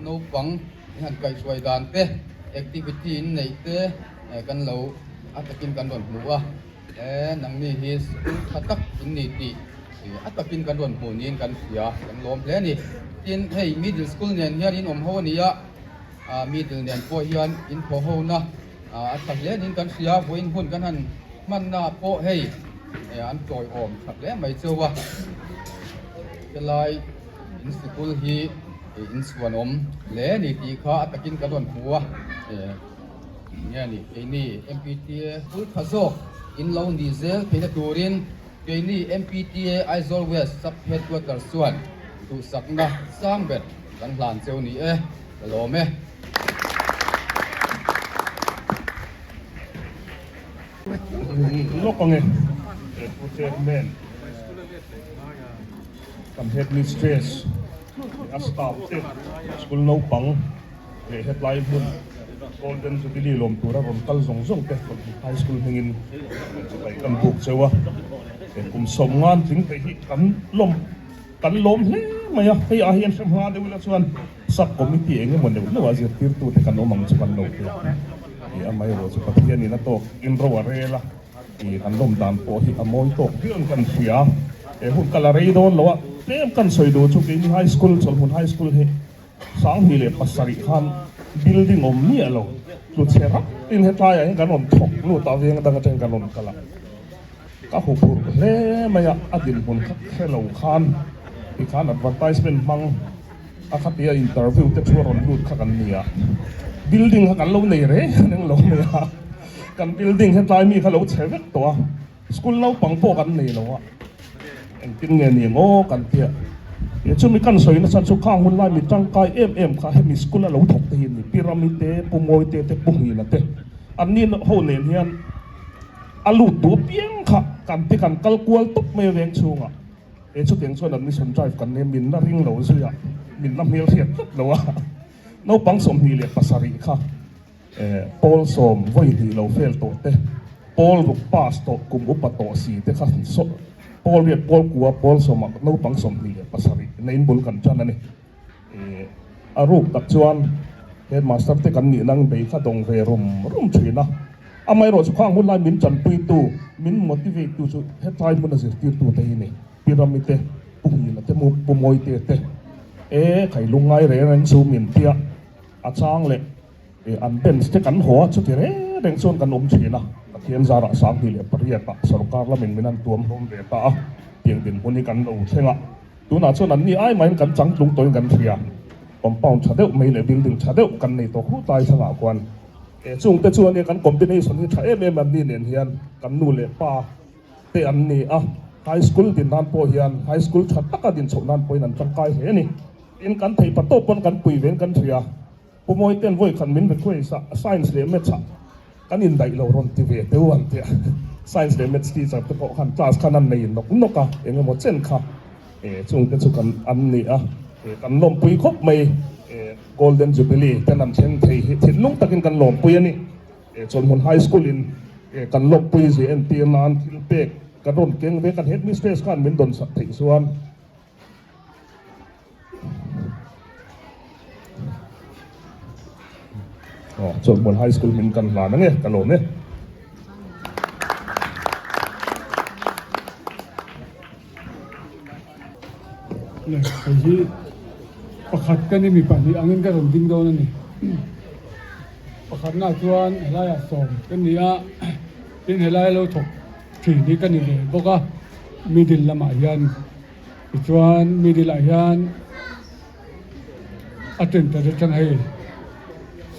naupang in han kaihhruai dan te, activity in neih te kan lo a takin kan rawn hmu a, e nangni hi school tha tak in ni tih a takin kan rawn hmu niin kan hria, kan lawm hle a ni. Tin, hei middle school nen hian in awm ho a ni a, middle nen pawh hian in thaw ho na a tha hle niin kan hria, vawiin hun kan han hmanna pawh hei an tawiawm tha hle mai cheu a, helai in sikul hi in chhuanawm hle a ni tih kha a takin kan rawn hmu a, enge ni keini MPTA hul tha zawk in lo ni zel theihna turin keini MPTA Aizawl West Sub Headquarters chuan duhsakna sang ber kan hlan cheu ni e, ka lawm e. Lawk ang e, Pu Chairman, kan Headmistress leh a staff te, school naupang leh hetlai hmun Golden Jubilee lawm tura rawn kal zawng zawng te High School hmingin chibai kan buk cheu a, kum 90 tling te hi kan lawm kan lawm hle mai a, hei ah hian hrem hla deuh ila chuan Sub committee eng emaw neuh neuh ah zirtirtu te kan awm ang chu kan lo tia ih amaherawh chu Pathian in a tawk in ro a rel a ih kan lawm dan pawh hi a mawi tawk viau in kan hria he hun kal a rei dawn lo a tlem kan sawi duh chu keini high school Chawlhmun high school hi 2007 khan building awm miah lo tlu chhe rak in hetlai ah hian kan rawn thawk lut a veng dang atangin kan rawn kal a. Ka huphurh hle mai a, a dinhmun kha hre lo khan tikhan advertisement hmang a khatia interview te thu a rawn lut kha kan ni a, building kha kan lo nei reng reng lo mai a, kan building hetlai mi kha lo chhe vek tawh a, school naupang pawh kan nei lo a, engtin nge ni ang aw kan tia. Chumi kan sawi nasa chu khang hun lai mi tangkai em em kha hemi school a lo thawk te hi an ni. Pi Rami te, Pu Mawite te, Pu Hngina te an ni ho nen hian a lut duh apiang kha kan ti kan kal kual tawp mai a veng chhungah. Chutiang chuan admission drive kan nei a, min la ring lo zui a, min la hmelhriat tlat lo a. Naupang 27 kha Pawl sawm vawi hnih lo fail tawh te, pawl ruk pass tawh kum upa tawh si te kha pawl riat pawl kua pawl sawmah naupang 27 neiin bul kan tan a ni. A ruk tak chuan headmaster te kan nih nang bei kha dawng ve rum rum thin a. Amaherawh chu khang hun lai min tanpuitu, min motivate tu chu hetlai hmuna zirtirtu te hi ni. Pi Rami te, Pu Hmila te, Pu Mawite te, e khai lungngai reng reng chu min tia a chang leh. An bench te kan haw a, chuti reng reng chuan kan awm thin a, Pathian zarah 2008 ah sorkar lamin min han tuam hlawm ve ta a, tiang dinhmun hi kan lo thleng a, tunah chuan an ni ai mahin kan changtlung tawhin kan hria, compound tha deuh mai leh building tha deuh kan nei tawh khut lai thlangah khuan chungte chu ania kan combination hi tha em em an ni nen hian kan nu leh pa te an ni a, high school din nan pawh hian high school tha taka din chhoh nan pawhin an tangkai hle a ni, tin kan theih pa tawp pawn kan pui vein kan hria. Pu Mawite'n vawi khat min request a, Science leh Maths ah kan indaih lo rawn ti ve teu an ti a. Science leh Maths teacher te pawh khan class khan an nei nawk nawk a, eng emaw chen kha chungte chu kan an ni a, kan lawmpui khawp mai. Golden Jubilee ten an thleng thei hi thinlung takin kan lawmpui a ni. Chawlhmun High School in kan lawmpui zia entir nan thil pek kan rawn keng ve, kan headmistress khan min dawn sak theih chuan. Aw Chawlhmual High School hming kan hlan ange ka lawm e. Le hei hi pakhat ka ni mi pahnih angin ka rawn ding dawn a ni. Pakhatnaah chuan helaiah sawm ka ni a, tin helai lo thawk thin hi ka ni ve bawk a, middle lamah hian. Tichuan middle ah hian a tenter atang hei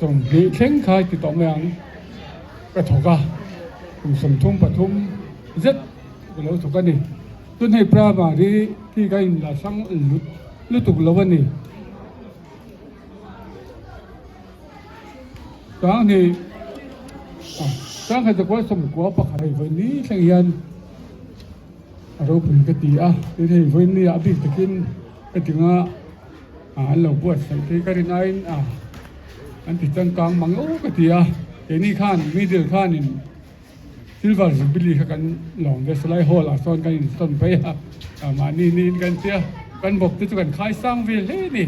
20 thleng kha ti tawh mai ang ka thawk a kum 33 zet ka lo thawk a ni tun hei primary khi ka in la hrang lut lutuk lo a ni tang hi tang khat zakua 91 hei vawi ni thleng hian. A ropui ka ti a, tin hei vawiin a bik takin ka ti nga an lo buatsaih te ka rin aiin a an ti changkang mang o ka ti a, keini khan middle khanin silver jubilee kha kan lawm ve salai hall ah sawn kan insawn phei a, mahni niin kan tia kan bawk te chu kan khai sang vel hle a ni,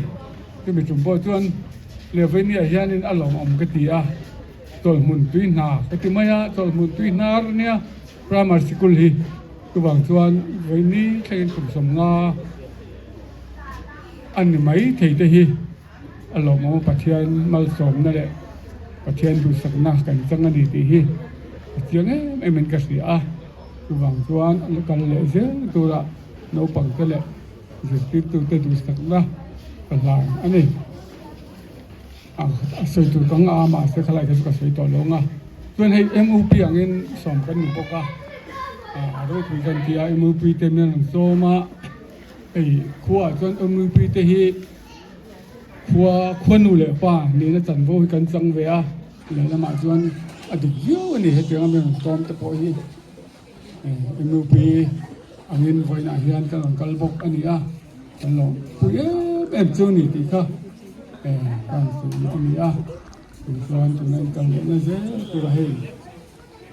chumi tum pawh chuan leh vawiin ah hianin a lawmawm ka ti a, chawlhmun tui hna ka ti mai a, chawlhmun tui hnar ania. Primary sikul hi chuvang chuan vawiini thlengin kum 50 a ni mai thei te hi a lawmawm a, Pathian malsawmna leh Pathian duhsakna kan chang a ni tih hi a chiang em em in ka hria a, chuvang chuan a kal leh zel tura naupang te leh zirtirtute duhsakna ka hlan a ni. A sawi tur ka ngah a mahse khalai kha chu ka sawi tawh lo ang a chuan hei MUP angin sawm kan ni bawk a a ropui kan ti a MUP te min rawn sawm a hei khuaah chuan MUP te hi khua khua nu leh pa nihna chanvo hi kan chang ve a lehlamah chuan a dik viau a ni hetianga min rawn sawm te pawh hi. MUP angin vawiinah hian kan rawn kal bawk a ni a, kan lo pui em em chu ni tih kha kan sawi a ni a, tun chuan tuna in kal lehna zel tur a hei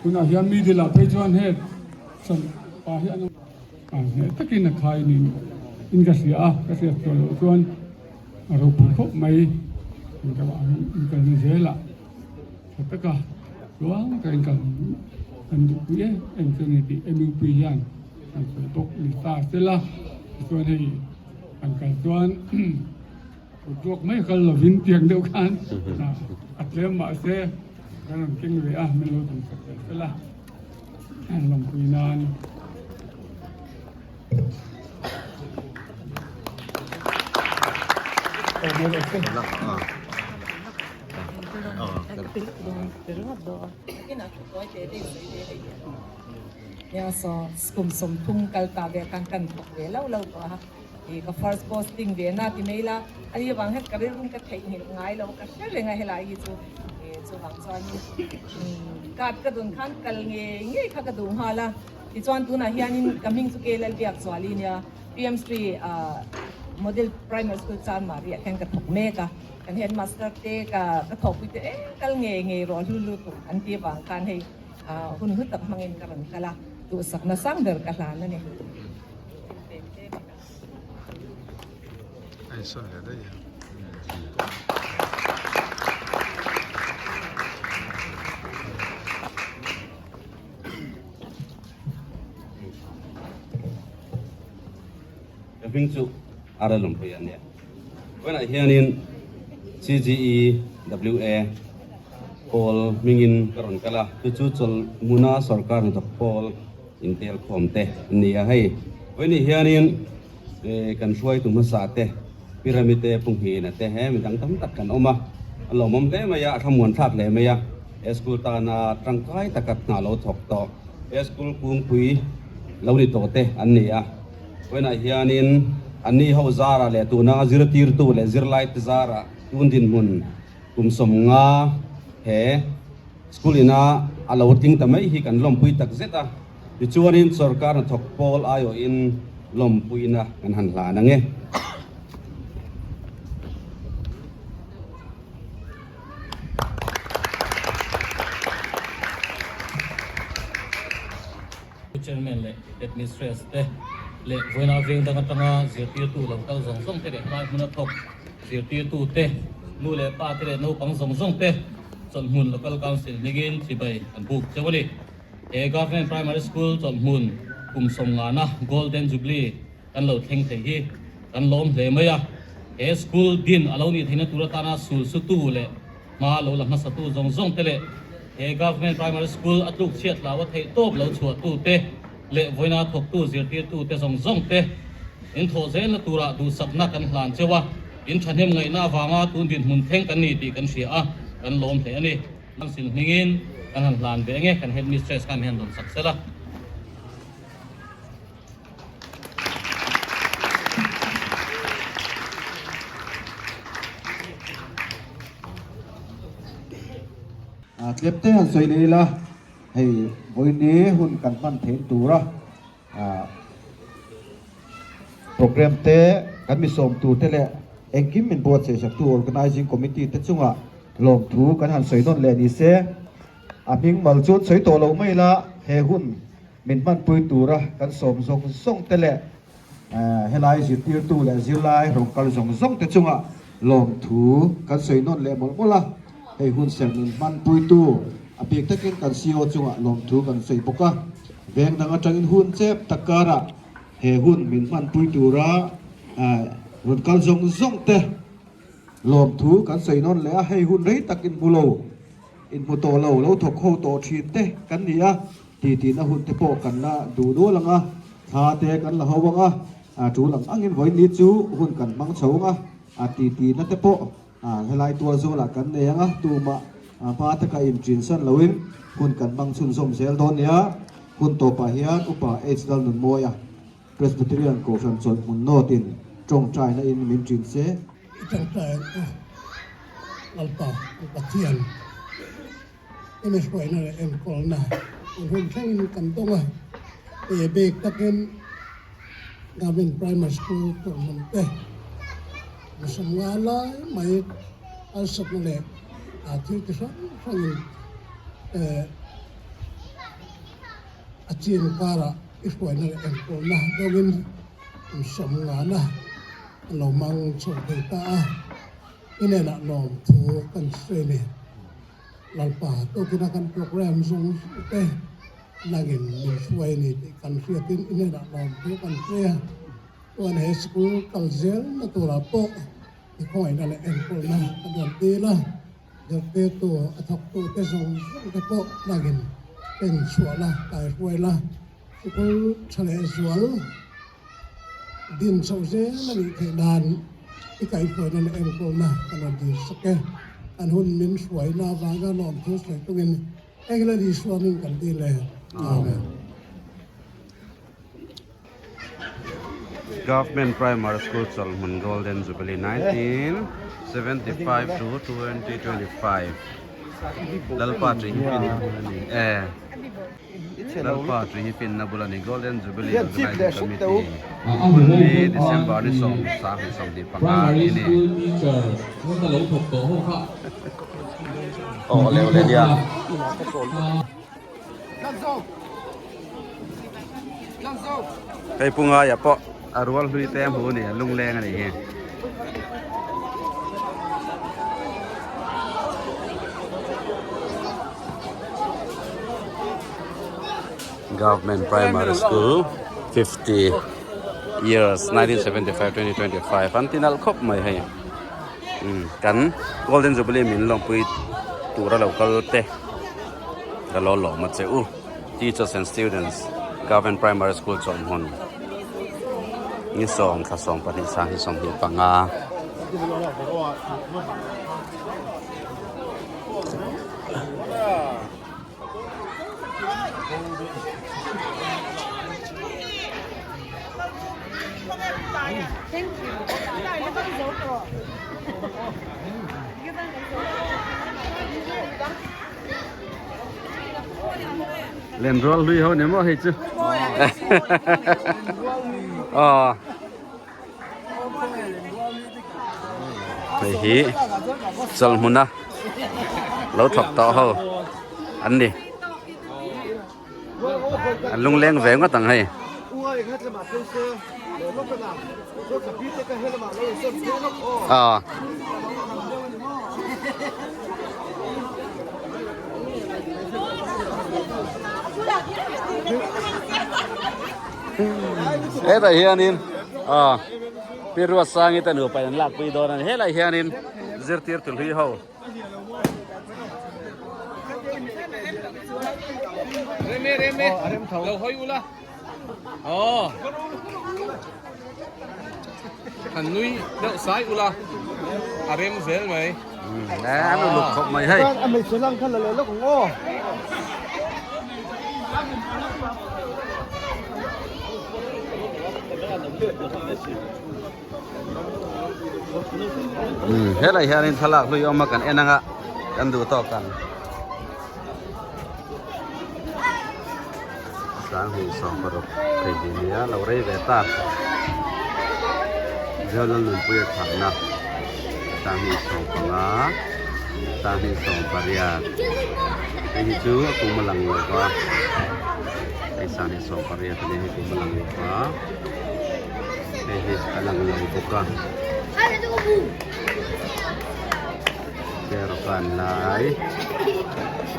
tunah hian middle ah phei chuan he san pa hi an hneh takin a khai niin in ka hria a, ka hriat tawh loh chuan a ropui khawp mai in kalna zelah. Tha taka tluang takin kan kan duhpui em em chu a ni tih MUP hian kan sawi bawk ni ta sela tichuan hei kan kal chuan kut ruak mai kal lovin tiang deuh khan a tlem mahse kan rawn keng ve a min lo tumsak ve sela lawmpui nan. Kum 30 kal ta ve kan kan thawk ve lo lo tawh a. Ih ka first posting ve na ti mai la, ani avang hian ka rilrum ka theihnghilh ngai lo, ka hre reng a helai hi chu ih chuvang chuanin card ka dun khan kal ngei ngei kha ka duh nghal a, tichuan tunah hianin ka hming chu K Lalbiak Zuali nia PM Sri ah Model Primary School Chanmari ah hian ka thawk mek a, kan headmaster te ka ka thawhpui te eng kal ngei ngei rawh hlu lutuk an ti avang khan hei hun hlu tak hmangin ka rawn kal a, duhsakna sang ber ka hlan a ni. Ka hming chu Ara Lawmpuia a nia. Vawiinah hianin CGEWA pawl hmingin ka rawn kal a, chu chu Chawlhmuna sawrkar hnathawk pawl intel khawm te an ni a. Hei vawiinah hianin kan hruaitu hmasa te Pyramid te Pu Nghina te he mi dang tam tak kan awm a, a lawmawm hle mai a, a thlamuan thlak hle mai a. He school tana tangkai taka hna lo thawk tawh he school kungpui lo ni tawh te an ni a. Vawiinah hianin anni ho zara leh tuna zirtirtu leh zirlai te zara tun dinhmun kum 50 he school ina a lo tling ta mai hi kan lawmpui tak zet a. Tichuanin sawrkar hnathawk pawl aiawhin lawmpuina kan han hlan ang e. Chairman leh Headmistress te leh vawiina veng dang atanga zirtirtu lo kal zawng zawng te leh helai hmuna thawk zirtirtu te, nu leh pa te leh naupang zawng zawng te chawlhhmun Local Council hmingin chibai an buk cheu a ni. He Government Primary School chawlhhmun kum 50na Golden Jubilee kan lo thleng thei hi kan lawm hle mai a. He school din a lo nih theihna tur atana sul sutu leh hma lo la hmasatu zawng zawng te leh he Government Primary School a tluk chhiat hlau a theih tawp lo chhuahtu te leh vawiina thawktu zirtirtu te zawng zawng te in thawh zelna turah duhsakna kan hlan cheu a, in thahnem ngaihna avanga tun dinhmun thleng kan ni tih kan hria a, kan lawm hle a ni. Council hmingin kan han hlan ve nge kan Headmistress khan hian rawn sak sela. Tlep te han sawi leh ila, hei vawiini hun kan hman theih tura program te kan mi sawm tur te leh engkim min buatsaih saktu organizing committee te chungah lawmthu kan han sawi nawn leh ni se. A hming mal chuan sawi tawh lo mai ila, he hun Min hmanpui tura kan sawm zawng zawng te leh helai zirtirtu leh zirlai rawngkal zawng zawng te chungah lawmthu kan sawi nawn leh mawlh mawlh a, hei hun ser min hmanpuitu a bik takin kan CO chungah lawmthu kan sawi bawk a, veng dang atangin hun chep tak karah he hun min hmanpui tura rawn kal zawng zawng te lawmthu kan sawi nawn leh a, hei hun rei tak inhmu lo inhmu tawh lo lo thawk ho tawh thin te kan ni a. Titihna hun te pawh kan la duh dual ang a, thla te kan la ho ang a, a tul ang angin vawiin chu hun kan hmang chho ang a, a titihna te pawh helai tual zawlah kan nei ang a, tumah hma taka inṭinsan loin hun kan hmang chhunzawm zel dawn nia. Hun tawpah hian Upa H Lalnunmawia, Presbyterian Kohhran chawlhhmun nawtin ṭawngṭaina in min ṭin se. I ṭawngṭai ang u, Lalpa, kan Pathian. Hemi hruaina leh enkawlna an hun thlengin kan dawng a, hei a bik takin Government Primary School tawrhmun te mi 50 lai mai harsatna leh thil ti hrang hrangin a chin karah i hruaina leh enkawlna dawngin kum 50na a lo mang chho thei ta a, i hnenah lawmthu kan sawi a ni. Lalpa tawkina kan program zawng zawng te nangin min hruai a ni tih kan hriatin i hnenah lawmthu kan hre a, chuan he sikul kal zelna turah pawh i khawngaihna leh enkawlna ka duan tir a, zirtirtu a thawktu te zawng zawng te pawh nangin pen chhuah la, kaihruai la, sikul tha leh zual Din chhoh zel a nih theih nan i kaihhruaina leh enkawlna kan rawn dil sak e. An hun min hruaina avanga lawmthu sawi tungin England Isua hming kan dil e. Amen. Government Primary School Chawlhmun Golden Jubilee 1975 to 2025 Lalpa tih hi fin na bul a ni e Lalpa tih hi fin na bul a ni Golden Jubilee Organizing Committee hun ni December ni 10 sangni 25 Primary ni. School teacher hmun a lo thawk tawh ho kha. Aw le le nia. Hei pu ngaia pawh a rual hlui te a hmu a ni a lungleng a ni hi. Government Primary School 50 years 1975 2025 an tinalh khawp mai hei kan Golden Jubilee min lawmpui tura lo kal te ka lo lawm a che u Teachers and Students Government Primary School chawlhhmun ni sawm thla 12 sang hi 25. Thank you. Len rual hlui ho ni maw hei chu aw hei hi chawlhmuna lo thawk tawh ho an ni an lungleng ve ngawt ang hei. Aw. Hetah hianin aw Pi Ruatsangi te nupa in an lakpui dawn a ni helai hianin zirtirtu hlui ho. Reme reme lo hawi ula aw han nui deuh sai ula a rem zel mai. An uluk khawp mai hei. A hmeichhe lang kha la leh lawk ang aw. Helai hianin thlalak hlui awm a kan en anga kan duh tawk ang. 26 phei hi nia lo rei ve ta. Zialal nunpui a thahna 2015 2018 hei hi chu a kum a lang lo va hei 2018 a nia hei kum a lang lo va. Hei hi a lang lo bawk a. Cheraw kan lai.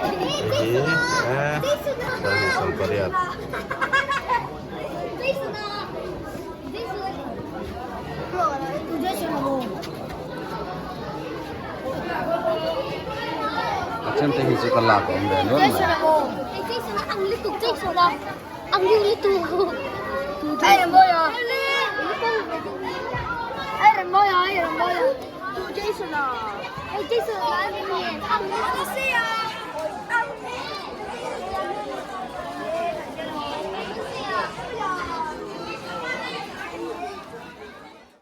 Hei hi eh 28. A then te hi chu ka lak awm ve nual mai.